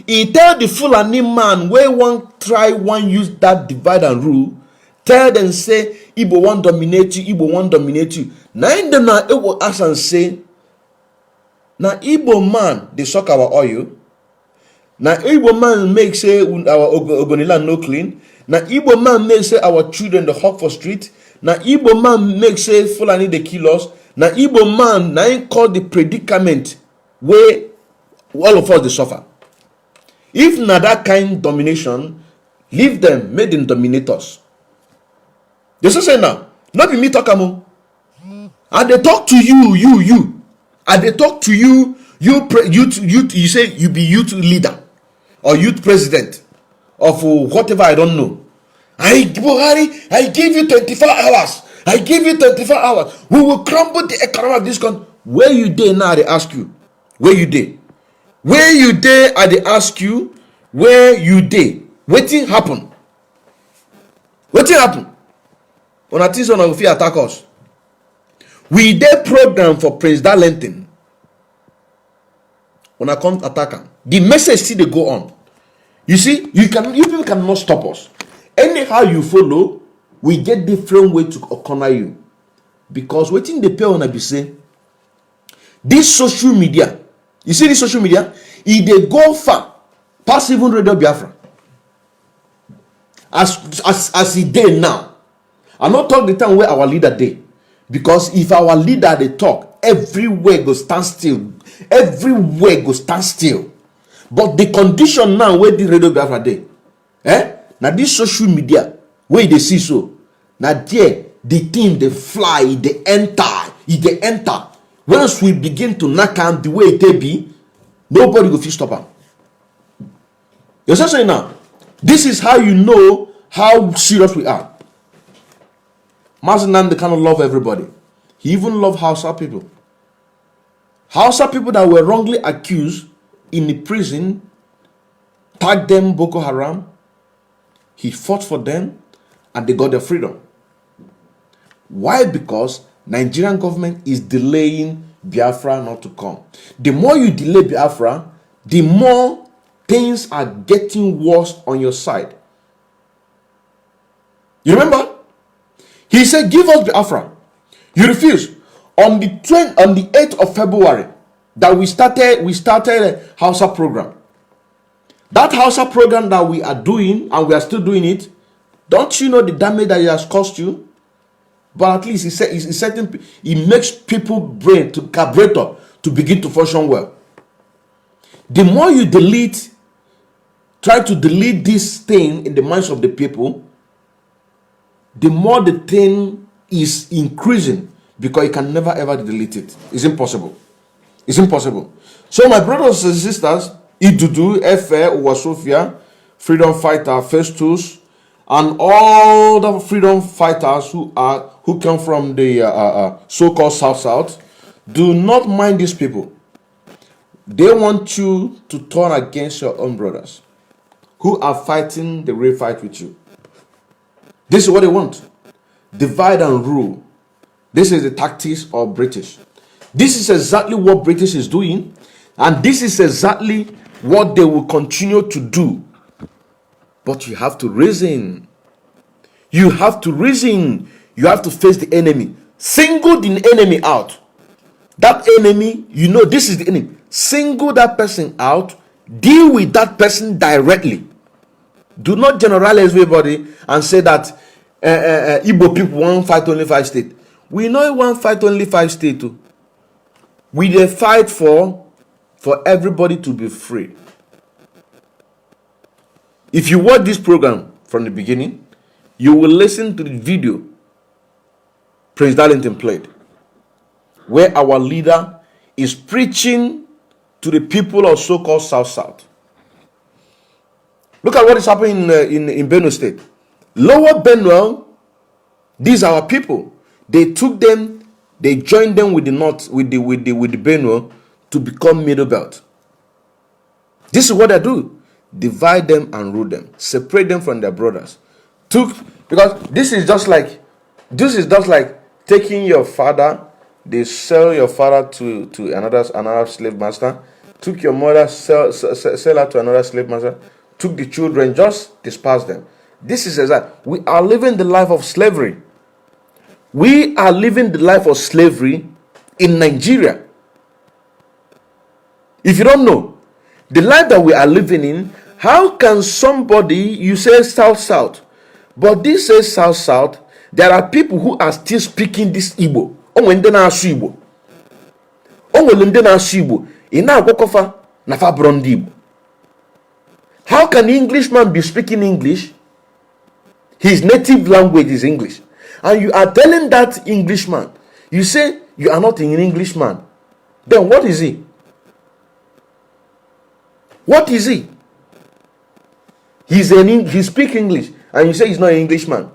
He tell the Fulani man wey wan try wan use that divide and rule, tell them say Igbo wan dominate you, Igbo wan dominate you. Na im Donald Ekpo ask am say, na Igbo man dey suck our oil? Na Igbo man make say un- our Ogo- Ogoni land no clean? Na Igbo man make say our children dey hawk for street? Na Igbo man make say Fulani dey kill us? Na Igbo man na im cause the predicament wey all of us dey suffer? If na that kind domination, leave them, make them dominate us. They say say now, not be me talk am o. I dey talk to you, you, you. I dey talk to you, you, pre- youth, youth. You say you be youth leader or youth president of uh, whatever, I don't know. I, Buhari, I give you twenty-four hours. I give you twenty-four hours. We will crumble the economy of this country. Where you dey now? I dey ask you. Where you dey? Where you dey? I dey ask you. Where you dey? Wetin happen? Wetin happen? Una think say una go fit attack us? We dey program for Prince Darlington. Una come attack am. The message still dey go on. You see, you can you people cannot stop us. Anyhow you follow, we get different way to corner you. Because wetin dey pay una be say, this social media, you see this social media, e dey go far pass even Radio Biafra. As as as e dey now, I no talk the time wey our leader dey, because if our leader dey talk, everywhere go stand still. Everywhere go stand still. But the condition now wey the Radio Biafra dey, eh, na this social media wey you dey see so, na there the thing dey fly, e dey enter, e dey enter. Once we begin to knack am the way e take be, nobody go fit stop am. You see say now, this is how you know how serious we are. Mazi Nnamdi Kanu love everybody. He even love Hausa people. Hausa people that were wrongly accused in the prison, tag them Boko Haram. He fought for them and they got their freedom. Why? Because Nigerian government is delaying Biafra not to come. The more you delay Biafra, the more things are getting worse on your side. You remember? He said, "Give us Biafra." You refuse. On the twenty, on the eighth of February, that we started, we started a Hausa program. That Hausa program that we are doing, and we are still doing it, don't you know the damage that it has caused you? But at least he said, he certain, he makes people brain to carburetor to begin to function well. The more you delete, try to delete this thing in the minds of the people, the more the thing is increasing, because you can never ever delete it. It's impossible. It's impossible. So my brothers and sisters, Idudu, Efe, Uwasofia, freedom fighter, Festus, and all the freedom fighters who are who come from the uh, uh, uh, so-called South South, do not mind these people. They want you to turn against your own brothers who are fighting the real fight with you. This is what they want. Divide and rule. This is the tactics of British. This is exactly what British is doing, and this is exactly what they will continue to do. But you have to reason. You have to reason. You have to face the enemy. Single the enemy out. That enemy, you know, this is the enemy. Single that person out. Deal with that person directly. Do not generalize everybody and say that uh, uh, uh, Igbo people won't fight only five states. We no wan fight only five states o. We dey fight for, for everybody to be free. If you watch this program from the beginning, you will listen to the video Prince Darlington played, where our leader is preaching to the people of so-called South South. Look at what is happening in, uh, in, in Benue State. Lower Benue, these are our people. They took them, they joined them with the North, with the, with the, with the Benue to become Middle Belt. This is what they do. Divide them and rule them. Separate them from their brothers. Took, because this is just like, this is just like taking your father, they sell your father to, to another, another slave master, took your mother, sell, sell, sell her to another slave master, took the children, just disperse them. This is exact. We are living the life of slavery. We are living the life of slavery in Nigeria. If you don't know, the life that we are living in, how can somebody, you say South South, but this says South South, there are people who are still speaking this Igbo. O nwere ndị na-asụ Igbo. O nwere ndị na-asụ Igbo. Ị na-agwakọfa na fa bụrụ ndị Igbo. How can Englishman be speaking English? His native language is English. And you are telling that Englishman, you say you are not an Englishman. Then what is he? What is he? He's an Eng-, he speak English, and you say he's not an Englishman.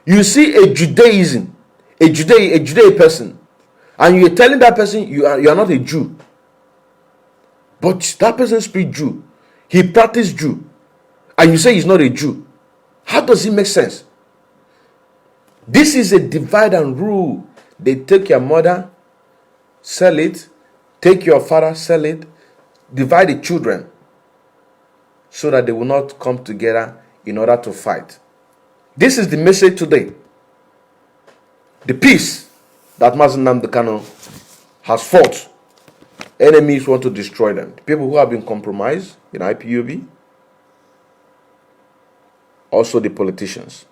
You see a Judaism, a Judea, a Judaic person, and you're telling that person you are, you are not a Jew. But that person speak Jew, he practice Jew, and you say he's not a Jew. How does it make sense? This is a divide and rule. They take your mother, sell it, take your father, sell it, divide the children so that they will not come together in order to fight. This is the message today. The peace that Mazi Nnamdi Kanu has fought, enemies want to destroy them. The people who have been compromised in I P O B, also the politicians.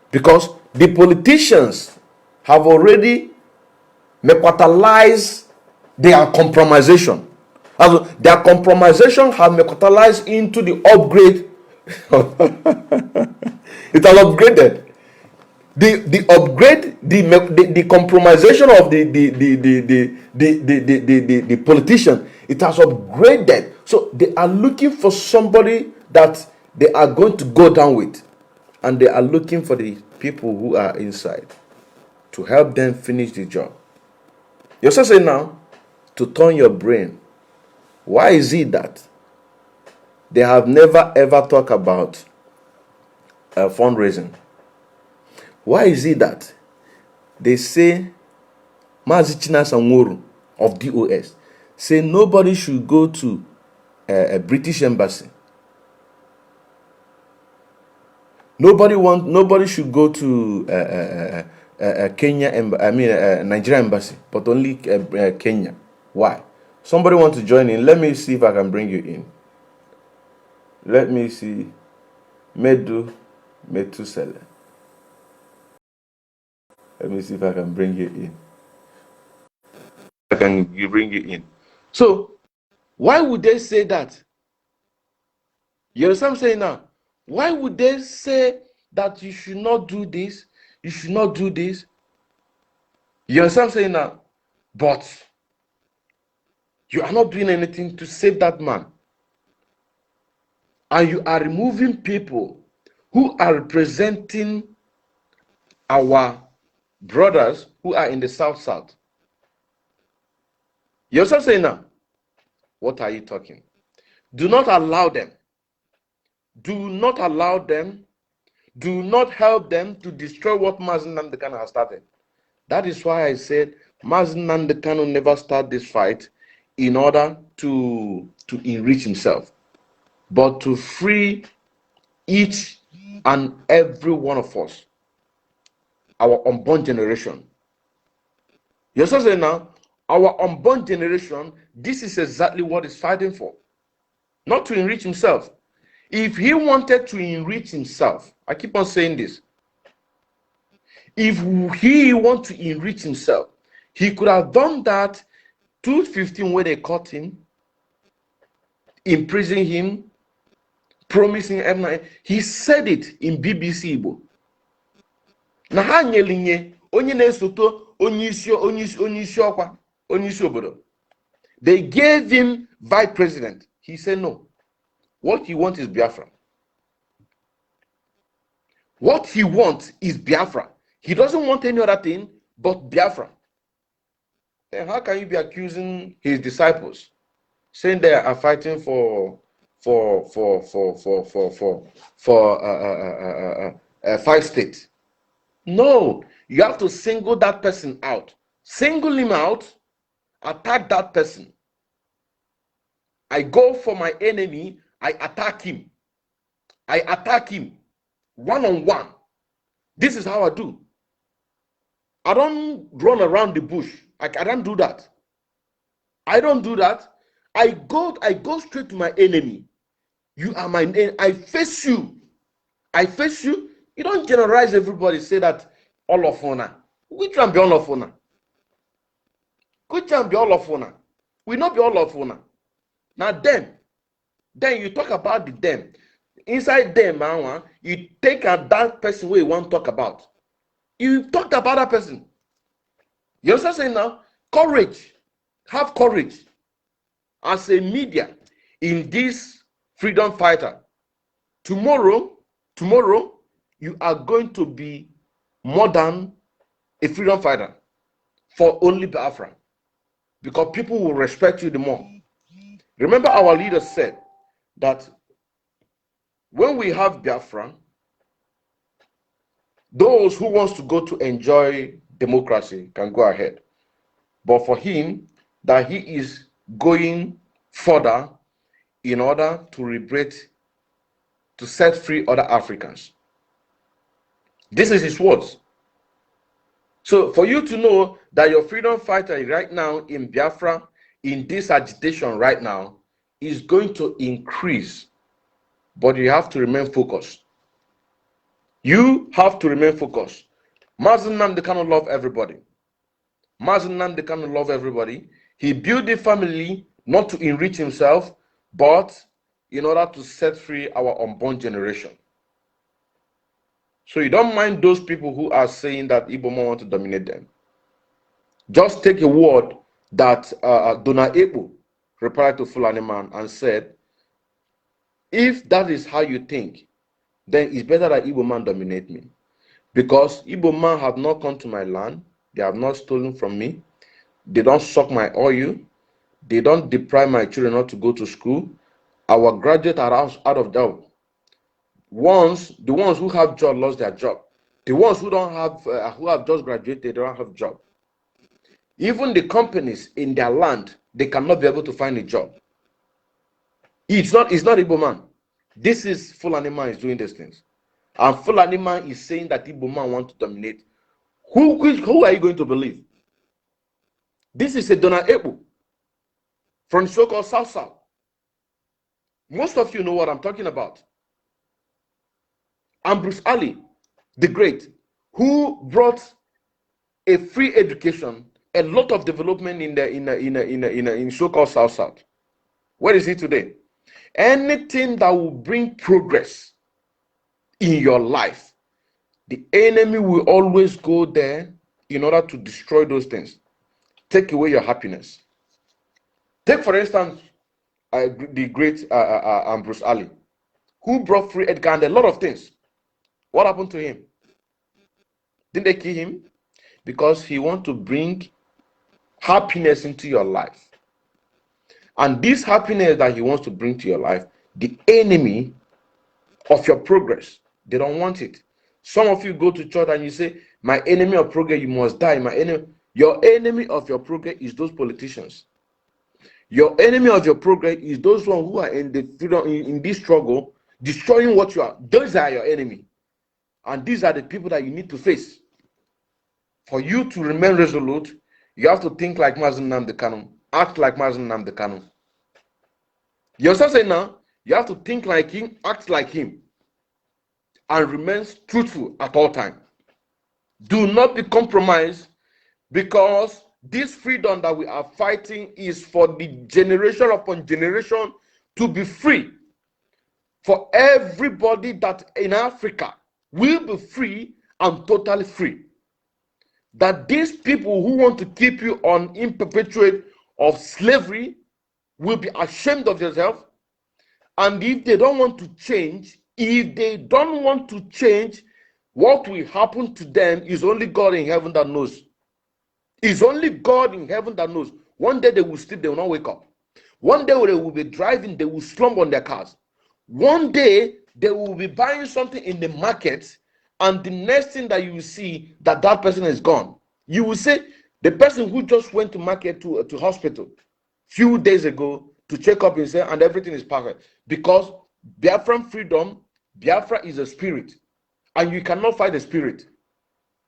Because the politicians have already mercantilized their compromisation. As their compromisation have mercantilized into the upgrade. It has upgraded. The, the upgrade, the, me-, the, the compromisation of the, the, the, the, the, the, the, the, the, the, the politician, it has upgraded. So they are looking for somebody that they are going to go down with. And they are looking for the people who are inside to help them finish the job. You also say now, to turn your brain, why is it that they have never ever talked about, uh, fundraising? Why is it that they say Mazi Chinasa Nworu of D O S say nobody should go to, uh, a British embassy? Nobody want, nobody should go to, uh, uh, uh, uh, uh, Kenya emb-, I mean, uh, Nigeria embassy, but only, uh, uh, Kenya. Why? Somebody want to join in. Let me see if I can bring you in. Let me see. Medu Metusele. Let me see if I can bring you in. I can bring you in. So, why would they say that? You understand what I'm saying now? Why would they say that you should not do this? You should not do this. You understand what I'm saying now? But you are not doing anything to save that man. And you are removing people who are representing our brothers who are in the South South. You understand what I'm saying now? What are you talking? Do not allow them. Do not allow them. Do not help them to destroy what Mazi Nnamdi Kanu has started. That is why I said Mazi Nnamdi Kanu never start this fight in order to, to enrich himself, but to free each and every one of us, our unborn generation. You understand now? Our unborn generation, this is exactly what is fighting for. Not to enrich himself. If he wanted to enrich himself, I keep on saying this, If he want to enrich himself, he could have done that two fifteen when they caught him, imprison him, promising everything. He said it in B B C Igbo. Na ha nyere nye onye na-esote onye isi, onye isi, onye isi ọkwa, onye isi obodo. They gave him vice president. He said no. What he wants is Biafra. What he wants is Biafra. He doesn't want any other thing but Biafra. Then how can you be accusing his disciples, saying they are fighting for for for for for for for for uh, uh, uh, uh, uh, uh, five states? No, you have to single that person out. Single him out. Attack that person. I go for my enemy. I attack him. I attack him one on one. This is how I do. I don't run around the bush. I, I don't do that. I don't do that. I go, I go straight to my enemy. You are my enemy. I face you. I face you. You don't generalize everybody, say that all of una. Which one be all of una? Which one be all of una? We not be all of una. Now them. Then you talk about the them. Inside them, ah, you take out that person where you want to talk about. You talked about that person. You understand saying now? Courage. Have courage. As a media in this freedom fighter, tomorrow, tomorrow, you are going to be more than a freedom fighter for only Biafra, because people will respect you the more. Remember, our leader said that when we have Biafra, those who wants to go to enjoy democracy can go ahead. But for him, that he is going further in order to liberate, to set free other Africans. This is his words. So for you to know that your freedom fighter right now in Biafra, in this agitation right now, is going to increase, but you have to remain focused. You have to remain focused. Mazi Nnamdi Kanu love everybody. Mazi Nnamdi Kanu love everybody. He built the family not to enrich himself, but in order to set free our unborn generation. So you don't mind those people who are saying that Igbo man want to dominate them. Just take a word that uh, uh, Dona Ebo replied to Fulani man and said, if that is how you think, then it's better that Igbo man dominate me. Because Igbo man have not come to my land, they have not stolen from me, they don't suck my oil, they don't deprive my children not to go to school. Our graduates are out, out of job. Once the ones who have job lost their job, the ones who don't have, uh, who have just graduated, don't have job. Even the companies in their land, they cannot be able to find a job. It's not, it's not Igbo man. This is Fulani man is doing these things. And Fulani man is saying that Igbo man want to dominate. Who, who, who are you going to believe? This is a Dona Ebo from so-called South South. Most of you know what I'm talking about. Ambrose Ali, the great, who brought a free education, a lot of development in the in the, in the, in the, in, the, in so-called South South. Where is he today? Anything that will bring progress in your life, the enemy will always go there in order to destroy those things, take away your happiness. Take, for instance, uh, the great uh, uh, uh, Ambrose Ali, who brought free Edgar and a lot of things. What happened to him? Didn't they kill him? Because he want to bring happiness into your life. And this happiness that he wants to bring to your life, the enemy of your progress, they don't want it. Some of you go to church and you say, my enemy of progress, you must die. My enemy, your enemy of your progress is those politicians. Your enemy of your progress is those one who are in the freedom in, in this struggle, destroying what you are. Those are your enemy. And these are the people that you need to face. For you to remain resolute, you have to think like Mazi Nnamdi Kanu, act like Mazi Nnamdi Kanu. You understand saying now? You have to think like him, act like him, and remain truthful at all time. Do not be compromised, because this freedom that we are fighting is for the generation upon generation to be free. For everybody that in Africa will be free and totally free. That these people who want to keep you on in perpetuate of slavery will be ashamed of themselves. And if they don't want to change, if they don't want to change, what will happen to them is only God in heaven that knows. It's only God in heaven that knows. One day they will sleep, they will not wake up. One day they will be driving, they will slump on their cars. One day they will be buying something in the market, and the next thing that you will see, that that person is gone. You will say, the person who just went to market, to, to hospital few days ago to check up and say, and everything is perfect. Because Biafran freedom, Biafra is a spirit, and you cannot fight the spirit.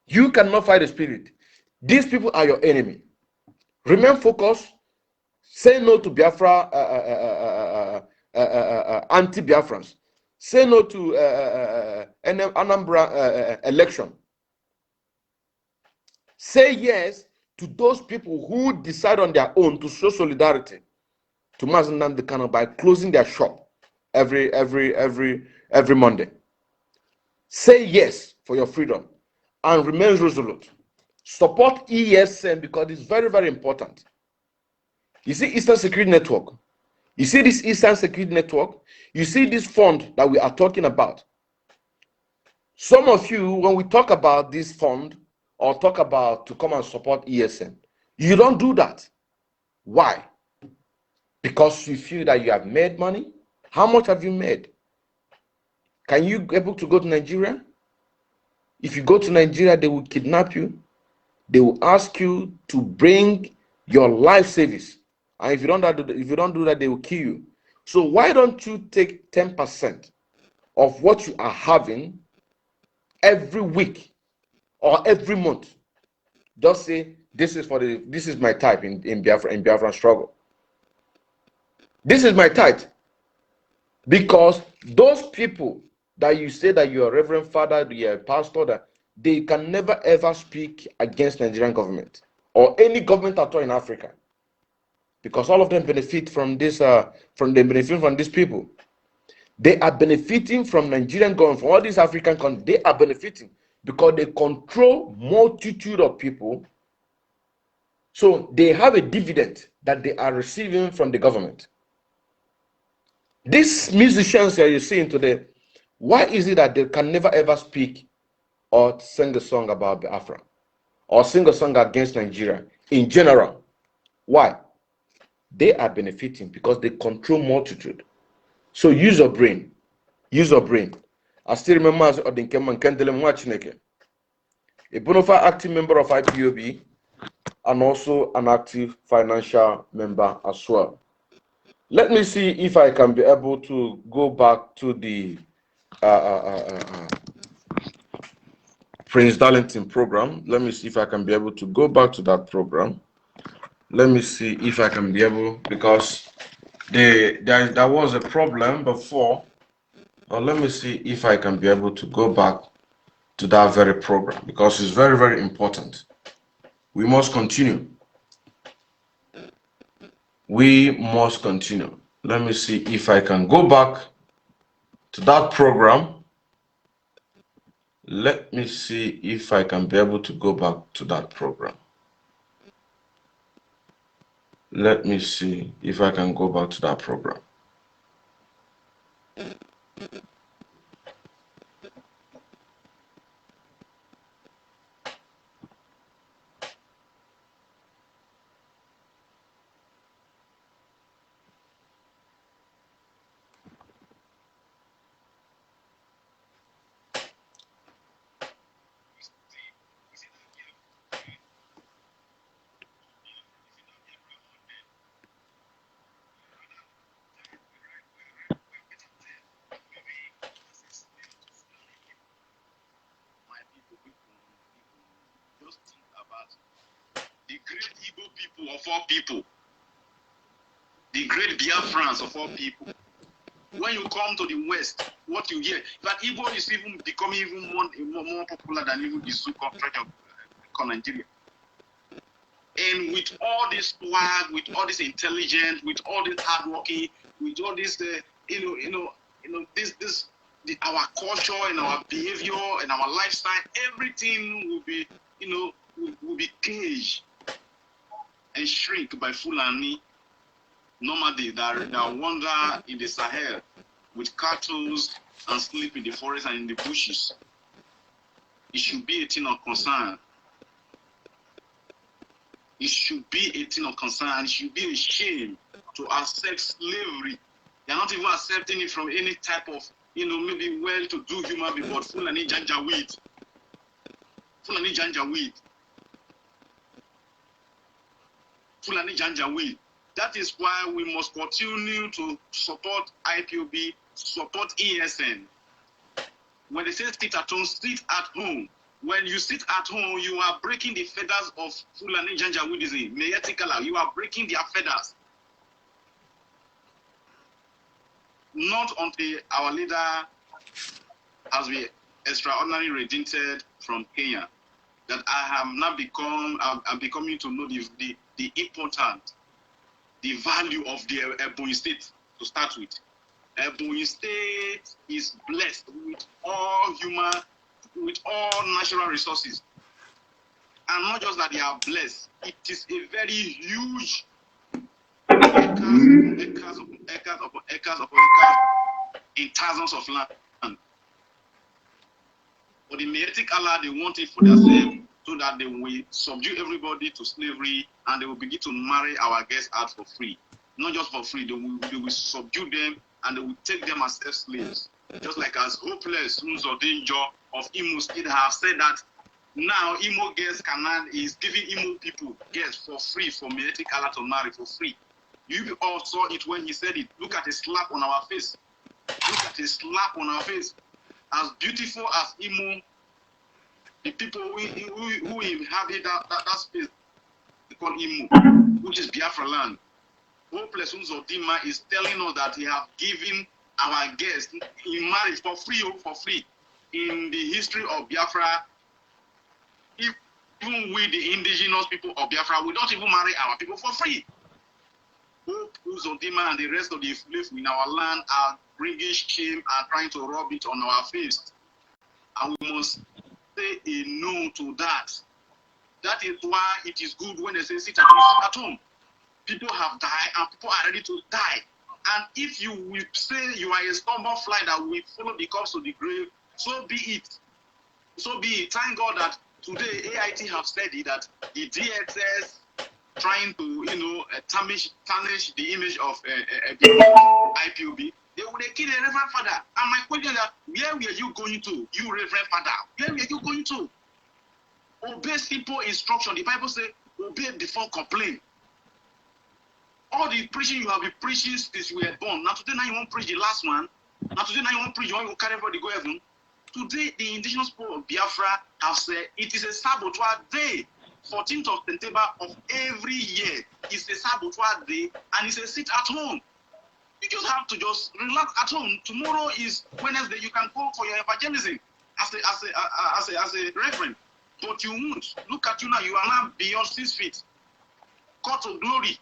You cannot fight the spirit. These people are your enemy. Remain focused. Say no to Biafra, uh, uh, uh, uh, uh, uh, uh, uh, uh, uh, anti-Biafrans. Say no to uh, uh, uh, uh, Anam- Anambra uh, uh, uh, election. Say yes to those people who decide on their own to show solidarity to Mazi Nnamdi Kanu by closing their shop every every every every Monday. Say yes for your freedom and remain resolute. Support E S N because it's very, very important. You see Eastern Security Network. You see this Eastern Security Network. You see this fund that we are talking about. Some of you, when we talk about this fund or talk about to come and support E S N, you don't do that. Why? Because you feel that you have made money. How much have you made? Can you able to go to Nigeria? If you go to Nigeria, they will kidnap you. They will ask you to bring your life savings. And if you don't do, if you don't do that, they will kill you. So why don't you take ten percent of what you are having every week or every month? Just say, this is for the this is my tithe in, in Biafra in Biafran struggle. This is my tithe. Because those people that you say that you're a reverend father, you're a pastor, that they can never ever speak against Nigerian government or any government at all in Africa, because all of them benefit from this uh, from the benefit from these people. They are benefiting from Nigerian government, from all these African countries. They are benefiting because they control multitude of people. So they have a dividend that they are receiving from the government. These musicians that you're seeing today, why is it that they can never ever speak or sing a song about Biafra or sing a song against Nigeria in general? Why? They are benefiting because they control multitude. So use your brain. Use your brain. I still remember as Odinke Mankendele Mwachineke, a bona fide active member of I P O B and also an active financial member as well. Let me see if I can be able to go back to the uh, uh, uh, uh, uh, Prince Darlington program. Let me see if I can be able to go back to that program. Let me see if I can be able, because the there, there was a problem before. But let me see if I can be able to go back to that very program, because it's very, very important. We must continue. We must continue. Let me see if I can go back to that program. Let me see if I can be able to go back to that program. Let me see if I can go back to that program. My people, people, people, just think about the great Igbo people of all people, the great Biafrans of all people. When you come to the West, what you hear, that Igbo is even becoming even more, more, more popular than even the Zuko region of Nigeria. And with all this swag, with all this intelligence, with all this hardworking, with all this, uh, you know, you know, you know, this, this, the, our culture and our behavior and our lifestyle, everything will be, you know, will, will be caged and shrink by Fulani nomadic that, that wander in the Sahel with cattles and sleep in the forest and in the bushes. It should be a thing of concern. It should be a thing of concern. It should be a shame to accept slavery. They're not even accepting it from any type of, you know, maybe well-to-do human being, but Fulani Janjaweed. Fulani Janjaweed. Fulani Janjaweed. That is why we must continue to support I P O B, support E S N. When they say sit at home, sit at home. When you sit at home, you are breaking the feathers of Fulani Janjaweedism. Meyetikala, you are breaking their feathers. Not until our leader has been extraordinarily redeemed from Kenya that I have now become, I'm, I'm becoming to know the, the, the important, the value of the Ebonyi State to start with. Ebonyi State is blessed with all human, with all natural resources. And not just that they are blessed, it is a very huge acres, acres upon acres upon acres in thousands of land. But the Meyetikala, they want it for themselves so that they will subdue everybody to slavery and they will begin to marry our girls out for free. Not just for free, they will, they will subdue them and they will take them as slaves. Just like as hopeless Nzodinjo of Imo State have said that now Imo girls cannot, is giving Imo people girls for free for Meyetikala to marry for free. You all saw it when he said it. Look at the slap on our face. Look at the slap on our face. As beautiful as Imo, the people who, who, who inhabit that, that, that space, they call Imo, which is Biafra land. Hopeless Uzodinma is telling us that he have given our girls in marriage for free, oh, for free. In the history of Biafra, even we, the indigenous people of Biafra, we don't even marry our people for free. Hope Uzodinma and the rest of the Efulefu in our land are bringing shame and trying to rub it on our face. And we must say a no to that. That is why it is good when they say sit at home, sit at home. People have died and people are ready to die. And if you will say you are a stubborn fly that will follow the corpse to the grave, so be it. So be it. Thank God that today A I T have said it, that the D S S trying to, you know, uh, tarnish, tarnish the image of uh, uh, uh, the I P O B. They would kill the Reverend Father. And my question is that where were you going to, you Reverend Father? Where were you going to? Obey simple instruction. The Bible says, obey before complain. All the preaching you have been preaching since you were born. Now today, now you won't preach the last one. Now today, now you won't preach the one you carry everybody go heaven. Today, the indigenous people of Biafra have said it is a saboteur day. fourteenth of September of every year is a saboteur day, and it's a sit at home. You just have to just relax at home. Tomorrow is Wednesday. You can go for your evangelism as a as a uh, as a as a reverend. But you won't. Look at you now. You are now beyond six feet. Call to glory.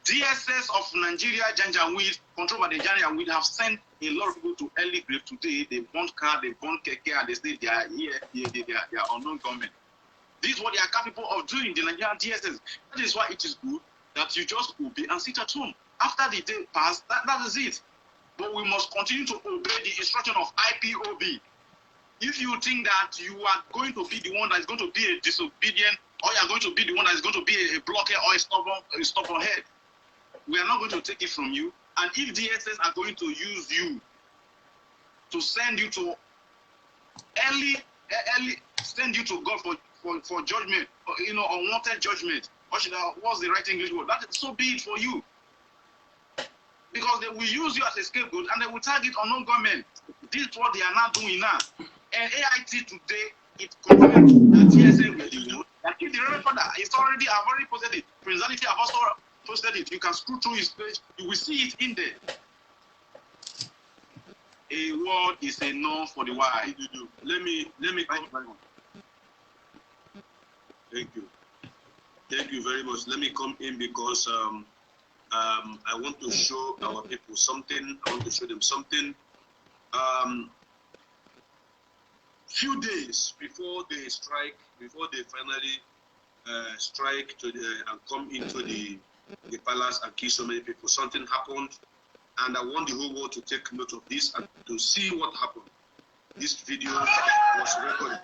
D S S of Nigeria, Janjaweed, controlled by the Janjaweed, have sent a lot of people to early grave today. They burn car, they burn keke, and they say they are here, they, they, they, are, they are unknown government. This is what they are capable of doing, the Nigerian D S S. That is why it is good that you just obey and sit at home. After the day pass, that, that is it. But we must continue to obey the instruction of I P O B. If you think that you are going to be the one that is going to be a disobedient, or you are going to be the one that is going to be a, a blockhead or a stubborn, a stubborn head, we are not going to take it from you. And if D S S are going to use you to send you to early, early send you to God for, for, for judgment, or, you know, unwanted judgment, what should I, what's the right English word? That is, so be it for you. Because they will use you as a scapegoat and they will target unknown government. This is what they are now doing now. And A I T today, it confirmed that T S A will do that. If the Reverend Father is already, I've already posted it. Prince Zanity have also posted it. You can scroll through his page. You will see it in there. A word is a no for the why. Let me let me come. Thank you. Thank you very much. Let me come in because um, um, I want to show our people something. I want to show them something. Um, few days before they strike, before they finally uh, strike to the, and come into the, the palace and kill so many people, something happened. And I want the whole world to take note of this and to see what happened. This video was recorded.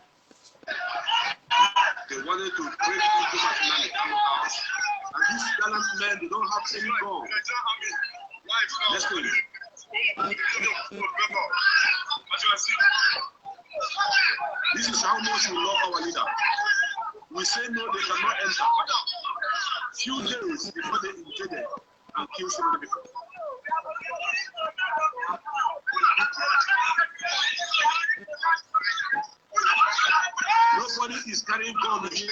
They wanted to break into Mazinga Kanu house, and these gallant men, they don't have any gun. Let's go. This is how much we love our leader. We say no, they cannot enter. Few days before they invaded and kill so many people. Nobody is carrying gun here.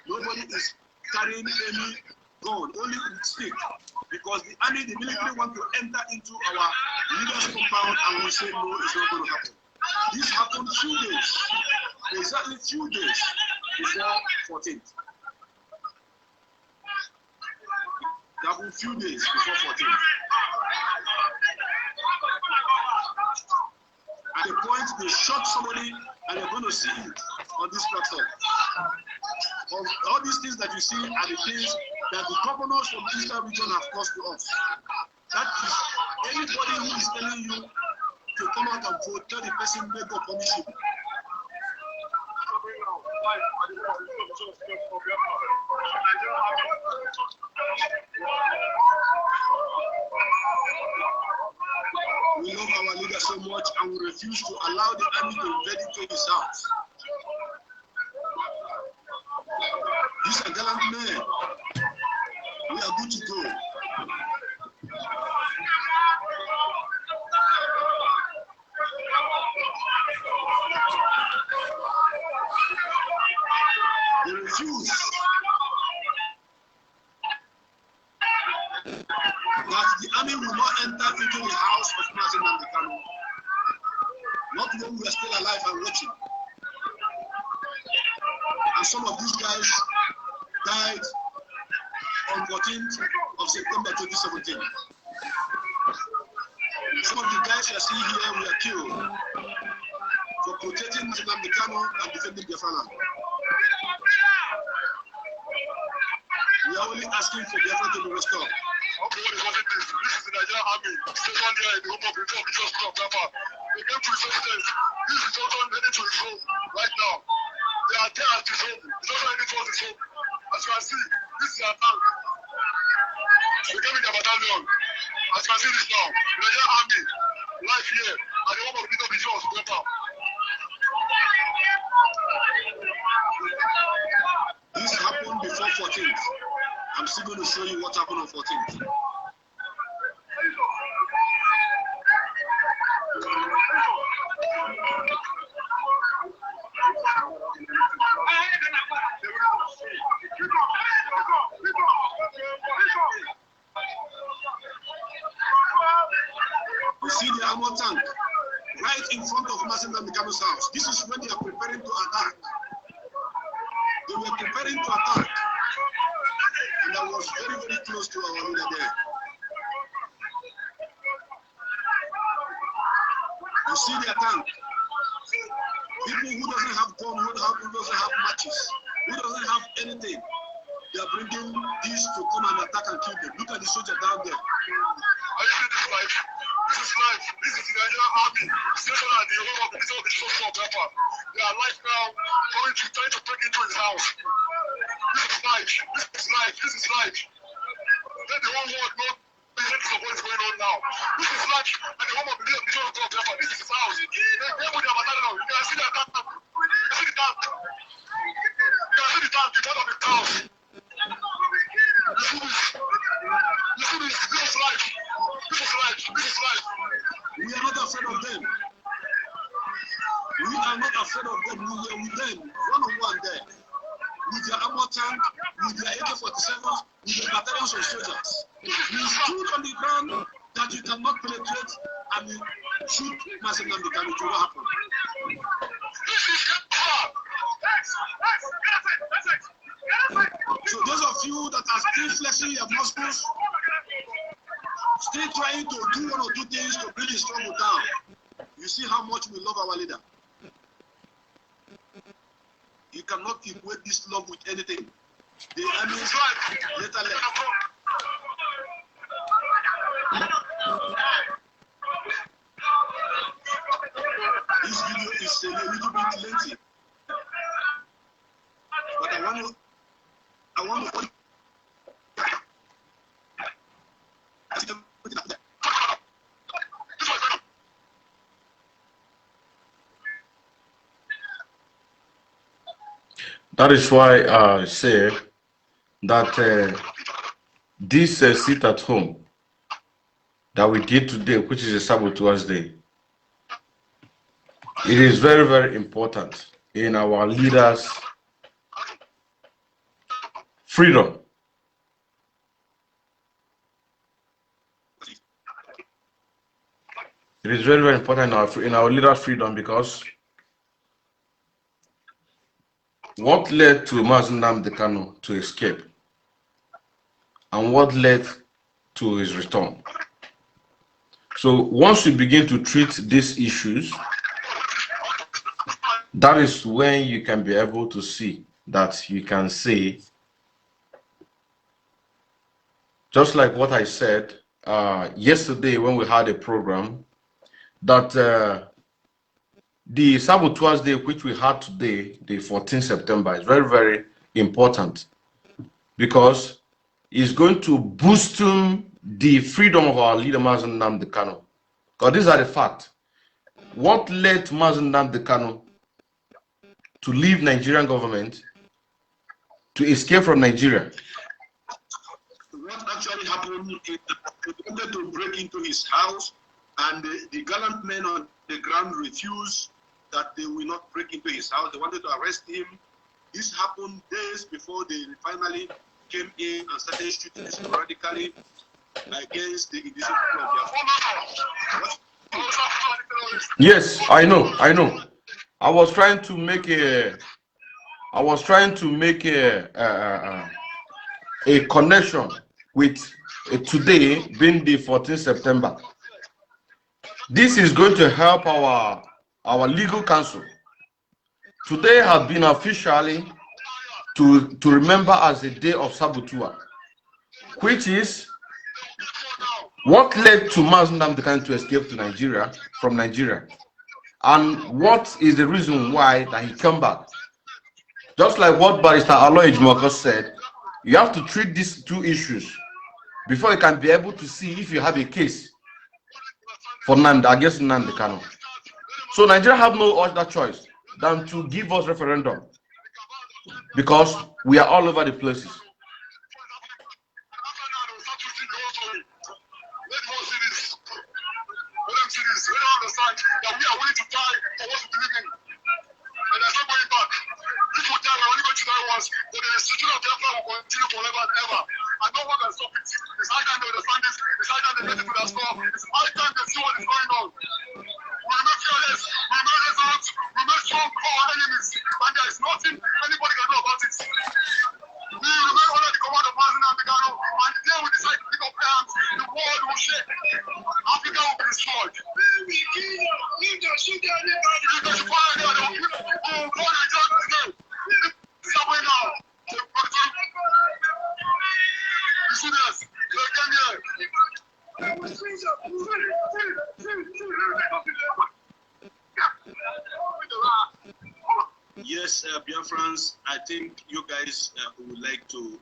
Nobody is carrying any gun, only stick. Because the army, the military want to enter into our leaders' compound, and we say no, it's not going to happen. This happened few days, exactly few days before fourteenth. That was few days before fourteen. At the point they shot somebody, and you're going to see it on this platform. Of all these things that you see are the things that the governors from the Eastern region have caused to us. That is, anybody who is telling you to come out and vote, tell the person, may God punish you. We love our leader so much, and we refuse to allow the army to invade into his house. These are gallant men. We are good to go. They refuse that the army will not enter into the house of Mazi Nnamdi Kanu. Not when we are still alive and watching. And some of these guys died on fourteenth of September twenty seventeen. Some of the guys you are seeing here were killed for protecting Mazi Nnamdi Kanu and defending Biafra land. We are only asking for Biafra to be restored. Okay, what is this? This is the Nigerian army stationed here in the home of the Bishop of Biafra. They came to his residence. This is Johnson heading to his home right now. They are there at his home. Johnson heading towards his home. As you can see, this is a tank. They came in the battalion. As you can see this now, the Nigerian army, live here at the home of the Bishop of Biafra. This happened before fourteenth. I'm still going to show you what happened on fourteenth. You see the armor tank right in front of Mazi Nnamdi Kanu's house. This is when they are preparing to attack. They were preparing to attack. And I was very, very close to our leader there. You see their tank. People who doesn't have gun, who, have, who doesn't have matches, who doesn't have anything, they are bringing these to come and attack and kill them. Look at the soldier down there. Are you seeing this live? This is live. This is the Nigerian army stationed at the home of the Bishop of the Church of Biafra. They are live now, coming to, trying to break into his house. This is live. This is live. This is live. Let the whole world know. This is what is going on now. This is live at the home of the Bishop of Biafra. This is his house. They came with their battalion. You can see the tank. You can see the tank. You can see the tank in front of the house. You see this? You see this? This is live. This is live. This is live. We are not afraid of them. We are not afraid of them. We were with them, one on one there, with their armor tank, with their A K forty-sevens, with the battalions of soldiers. We stood on the ground that you cannot penetrate and shoot Mazi Nnamdi Kanu, it will not happen. So those of you that are still flexing your muscles, still trying to do one or two things to bring the struggle down, you see how much we love our leader. You cannot equate this love with anything. The army later left. This video is a little bit lengthy, but I want to, I want to. That is why I say that uh, this uh, sit at home that we did today, which is a Sabbath Day, it is very, very important in our leaders' freedom. It is very, very important in our, in our leaders' freedom because what led to Mazi Nnamdi Kanu to escape and what led to his return. So once we begin to treat these issues, that is when you can be able to see that you can say, just like what I said uh, yesterday when we had a program, that uh, the Sabbath Day which we had today, the fourteenth September, is very, very important because it's going to boost the freedom of our leader, Mazi Nnamdi Kanu. Because these are the facts. What led Mazi Nnamdi Kanu to leave Nigerian government, to escape from Nigeria? What actually happened is that they wanted to break into his house, and the, the gallant men on the ground refused that they will not break into his house. They wanted to arrest him. This happened days before they finally came in and started shooting sporadically against the indigenous people of Biafra. Yes, I know, I know. I was trying to make a, I was trying to make a a, a, a connection with uh, today being the fourteenth September. This is going to help our our legal counsel. Today has been officially to to remember as a day of Sabutua, which is what led to Mazi Nnamdi Kanu to escape to Nigeria from Nigeria, and what is the reason why that he came back. Just like what Barrister Aloy Ejimakor said, you have to treat these two issues before you can be able to see if you have a case for Nnamdi, against Nnamdi Kanu. So Nigeria have no other choice than to give us referendum because we are all over the places. And there's no going back. This will die, we're only going to die once, but the institution of Biafra will continue forever and ever. And no one can stop it. It's high time they understand this. It's high time they let it put us off. It's high time they see what is going on. We remain fearless. We remain resolute. We remain strong before our enemies. And there is nothing anybody can do about it. We remain under the command of Mazi Nnamdi Kanu. And the day we decide to pick up arms, the world will shake. Africa will be destroyed. We will kill them. If they shoot anybody, if they shoot anybody, we will go and judge them. Somewhere now. Yes, uh, Biafrans, I think you guys uh, would like to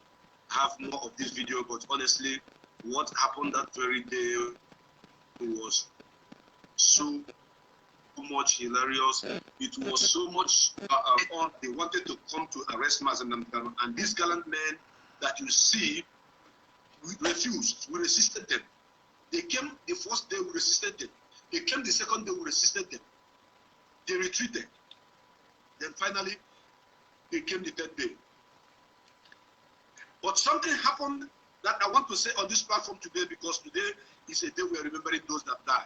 have more of this video, but honestly, what happened that very day was so much hilarious. It was so much uh, uh, fun. They wanted to come to arrest Mazi Nnamdi Kanu, and these gallant men that you see, we refused. We resisted them. They came the first day, we resisted them. They came the second day, we resisted them. They retreated. Then finally, they came the third day. But something happened that I want to say on this platform today, because today is a day we are remembering those that died.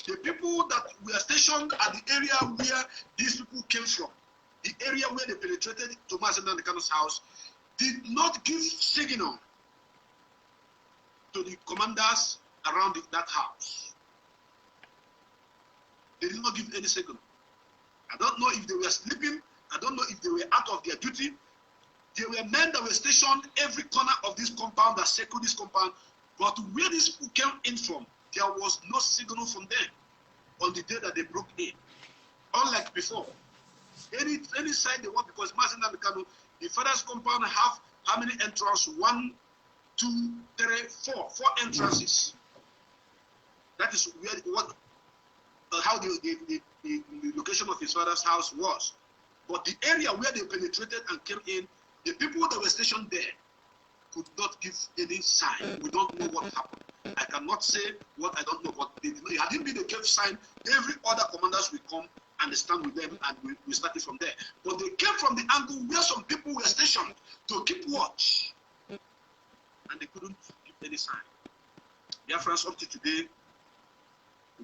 The people that were stationed at the area where these people came from, the area where they penetrated to Mazi Nnamdi Kanu's house, did not give signal to the commanders around the, that house. They did not give any signal. I don't know if they were sleeping. I don't know if they were out of their duty. There were men that were stationed every corner of this compound, that circled this compound. But where these people came in from, there was no signal from them on the day that they broke in. Unlike before, any any sign they want, because Mazi Nnamdi Kanu, the father's compound have how many entrances? One, two, three, four, four entrances. That is where what uh, how the, the, the, the location of his father's house was. But the area where they penetrated and came in, the people that were stationed there could not give any sign. We don't know what happened. I cannot say what I don't know, but they, had it been they gave sign, every other commanders will come and stand with them, and we, we started from there. But they came from the angle where some people were stationed to keep watch, and they couldn't give any sign. Biafrans, up to today,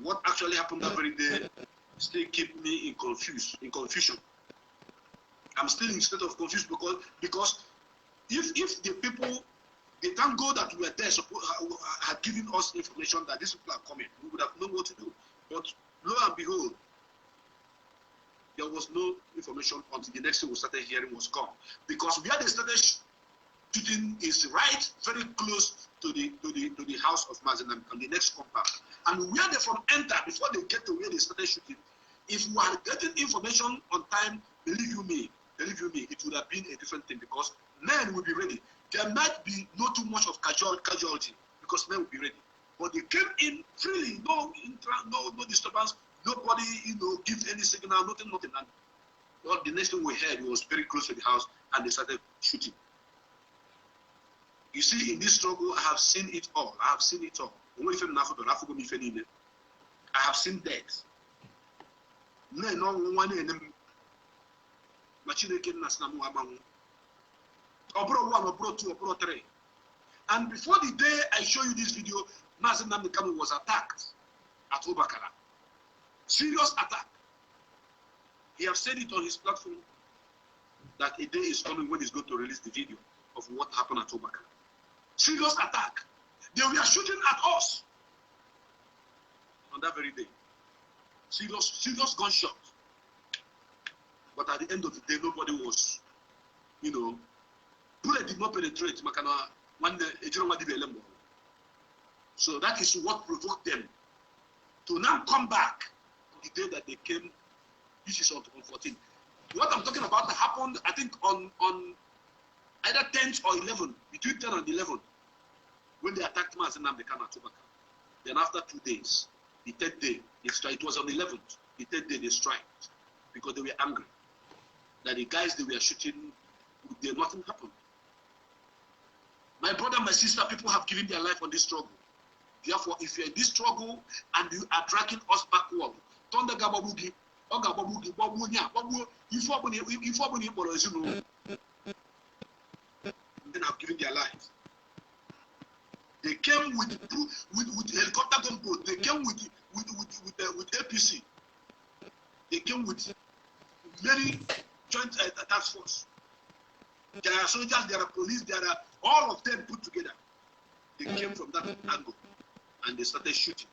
what actually happened that very day still keep me in confuse, in confusion. I'm still in state of confusion because because if if the people, the tango that were there suppo- uh, had given us information that these people are coming, we would have known what to do. But lo and behold, there was no information until the next thing we started hearing was gone. Because where they started sh- shooting is right very close to the to the to the house of Mazi Nnamdi Kanu, the next compound. And where they from enter, before they get to where they started shooting, if we had gotten information on time, believe you me, believe you me, it would have been a different thing because men will be ready. There might be not too much of casual, casualty because men will be ready. But they came in freely, no intra, no no disturbance, nobody, you know, give any signal, nothing, nothing. And well, the next thing we heard was very close to the house, and they started shooting. You see, in this struggle, I have seen it all. I have seen it all. Only if you I have seen death. Men, no one in them. Machine can nas na mu amanwu. Obro one, Obro two, Obro three. And before the day I show you this video, Mazi Nnamdi Kanu was attacked at Obakala. Serious attack. He have said it on his platform that a day is coming when he's going to release the video of what happened at Obakala. Serious attack. They were shooting at us on that very day. Serious, serious gunshot. But at the end of the day, nobody was, you know, bullet did not penetrate. Makana one ejiro madibe lembo. So that is what provoked them to now come back on the day that they came, which is on, on fourteen. What I'm talking about happened, I think, on on either tenth or eleven, between ten and eleven, when they attacked Mazi Nnamdi Kanu at Obakala. Then after two days, the third day, they strike. It was on the eleventh. The third day they strike because they were angry that the guys they were shooting, there nothing happened. My brother, my sister, people have given their life on this struggle. Therefore, if you're in this struggle and you are dragging us backward, thunder gababugi, oga babugi, babu nya, babu, if you are if you are ezinụlọ, men have given their lives. They came with with with helicopter gunboat. They came with with with with, uh, with A P C. They came with many joint uh, task force. There are soldiers, there are police, there are all of them put together. They came from that angle and they started shooting.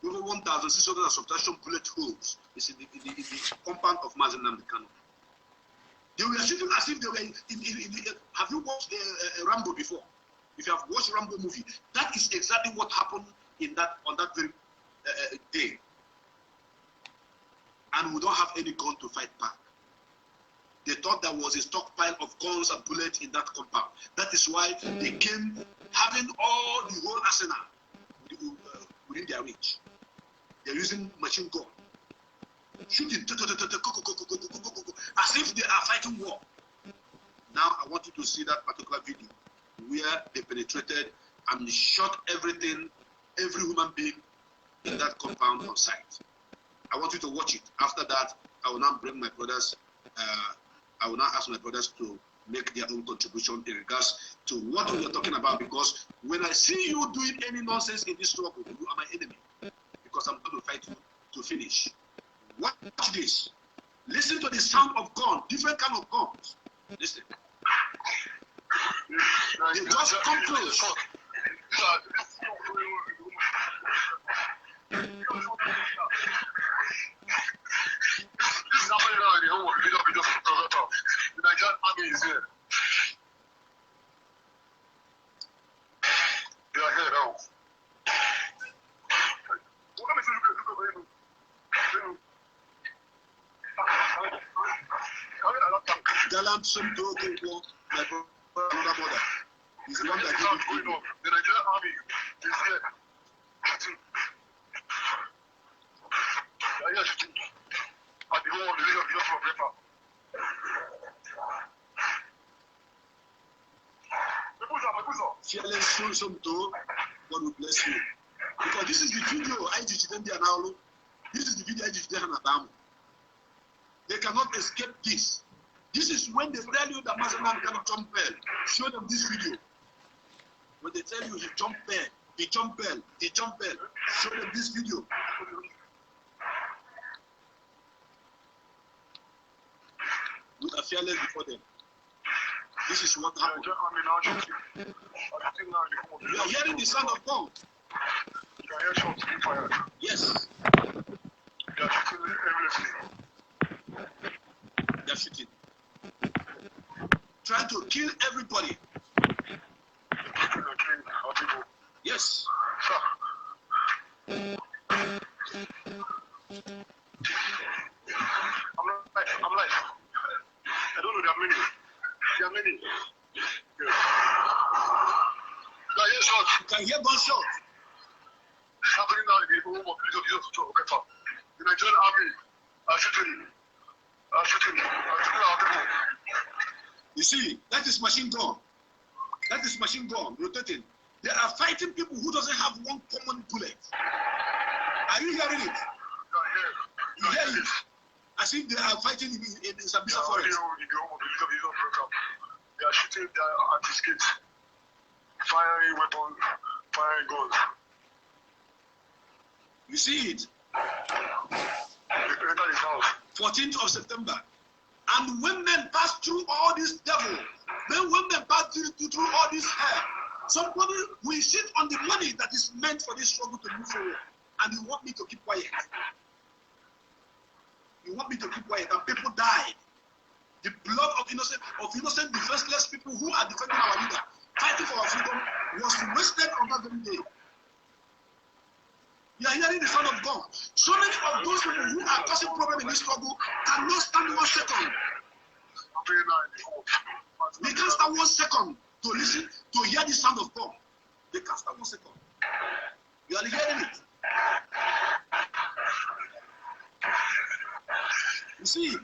Over one thousand six hundred and subtraction bullet holes is in the, in the, in the compound of Mazi Nnamdi Kanu. They were shooting as if they were in, in, in, in the, have you watched uh, uh, Rambo before? If you have watched Rambo movie, that is exactly what happened in that on that very uh, uh, day. And we don't have any gun to fight back. They thought there was a stockpile of guns and bullets in that compound. That is why they came having all the whole arsenal within, uh, within their reach. They're using machine gun, shooting as if they are fighting war. Now I want you to see that particular video where they penetrated and shot everything, every human being in that compound on site. I want you to watch it. After that, I will now bring my brothers. Uh, I will now ask my brothers to make their own contribution in regards to what we are talking about. Because when I see you doing any nonsense in this struggle, you are my enemy. because I'm going to fight you to finish. Watch this. Listen to the sound of gun, different kind of guns. Listen. They just come close. Gallant Somto Okonkwo, my brother, another brother. He's the one that gave me. The Nigerian army is here. They are here shooting. And the whole of the leader of the paper. Fearless Somto, God will bless you. Because this is the video I G G then they are now. This is the video I G G then about. They cannot escape this. This is when they tell you that Master Man cannot jump well. Show them this video. When they tell you he jump well, he jump well, he jump well. Show them this video. Look at Fearless before them. This is what happened. You are hearing the sound of gun. Yes. They are shooting. Trying to kill everybody. Yes. Sir. I'm live. I'm live. I don't know. There are many. There are many. Yes. You can hear gunshot. It's happening now in the home of Bishop Joseph Oketa. The Nigerian army are shooting. Are shooting. Are shooting our people. You see, that is machine gun. That is machine gun rotating. They are fighting people who doesn't have one common bullet. Are you hearing it? You hear it? As if they are fighting in, in, in Sambisa forest. They are shooting their anti-skate, firing weapons, firing guns. You see it? They enter his house. Fourteenth of September. And women pass through all this devil. Then women pass through, through all this hell. Somebody will sit on the money that is meant for this struggle to move forward. And you want me to keep quiet? You want me to keep quiet? And people died. The blood of innocent, of innocent defenseless people who are defending our leader, fighting for our freedom, was wasted on that very day. You are hearing the sound of God. So many of those people who are causing problem in this struggle cannot stand one second. They can't stand one second to listen, to hear the sound of God. They can't stand one second. You are hearing it. You see,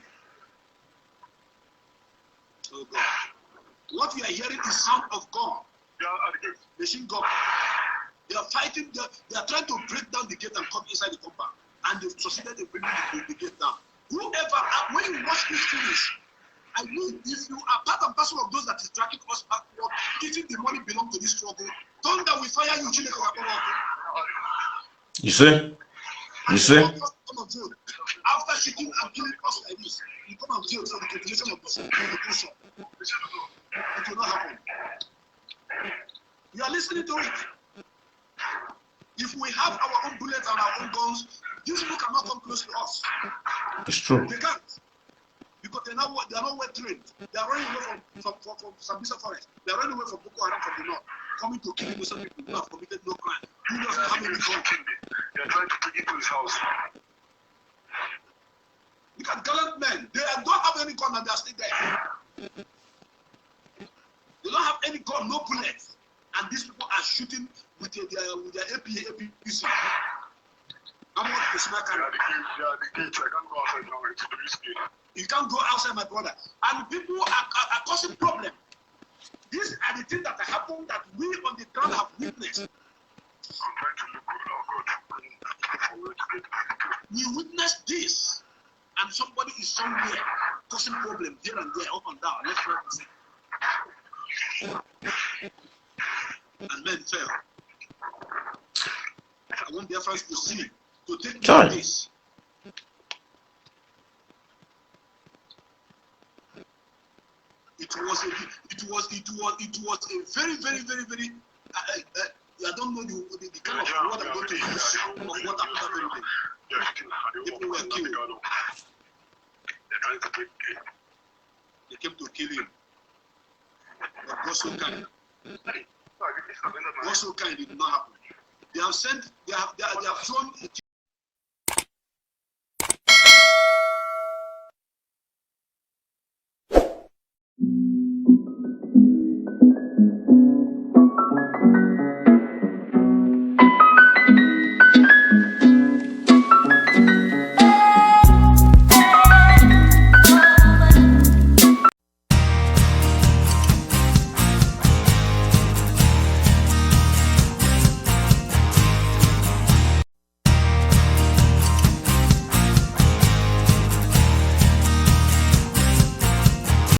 oh God. What you are hearing is sound of God. They are at the gate. Machine gun. They are fighting. They are, they are trying to break down the gate and come inside the compound. And they've succeeded in bringing the, the gate down. Whoever, uh, when you watch this finish, I mean, if you are part and parcel of those that is dragging us backward, eating the money belong to this struggle, thunder will fire you, Chineke will come out. You see? You see? Come and vote. After shooting and killing us like this, you come and vote for the continuation of this revolution. It will not happen. You are listening to it. If we have our own bullets and our own guns, these people cannot come close to us. It's true. They can't. Because they're not, they're not well trained. They are running away from, from, from, from Sambisa forest. They are running away from Boko Haram from the north, coming to kill innocent people who have committed no crime. Who doesn't have any gun? They're trying to take it to his house. Look at gallant men. They don't have any gun and they are still there. They don't have any gun, no bullets. And these people are shooting with their, their, with their A P, A P C. I'm not a sniper. They are the kids, they are the kids. I can't go outside now. It's risky. You can't go outside, my brother. And people are, are, are causing problem. These are the things that happen that we on the ground have witnessed. I'm trying to look good. Oh God. I'm looking for where to get. We witnessed this. And somebody is somewhere causing problem here and there, up and down, left, right, and center. And men fell. I want Biafrans to see to take Chai. This. It was a, it was it was it was a very very very very. I, I, I, I don't know the, the, the kind of word I'm going to use of what happened that very day. People were killed. They came to kill him. But God so kind. God so kind, it did not happen. They have sent, they have, they have, they have thrown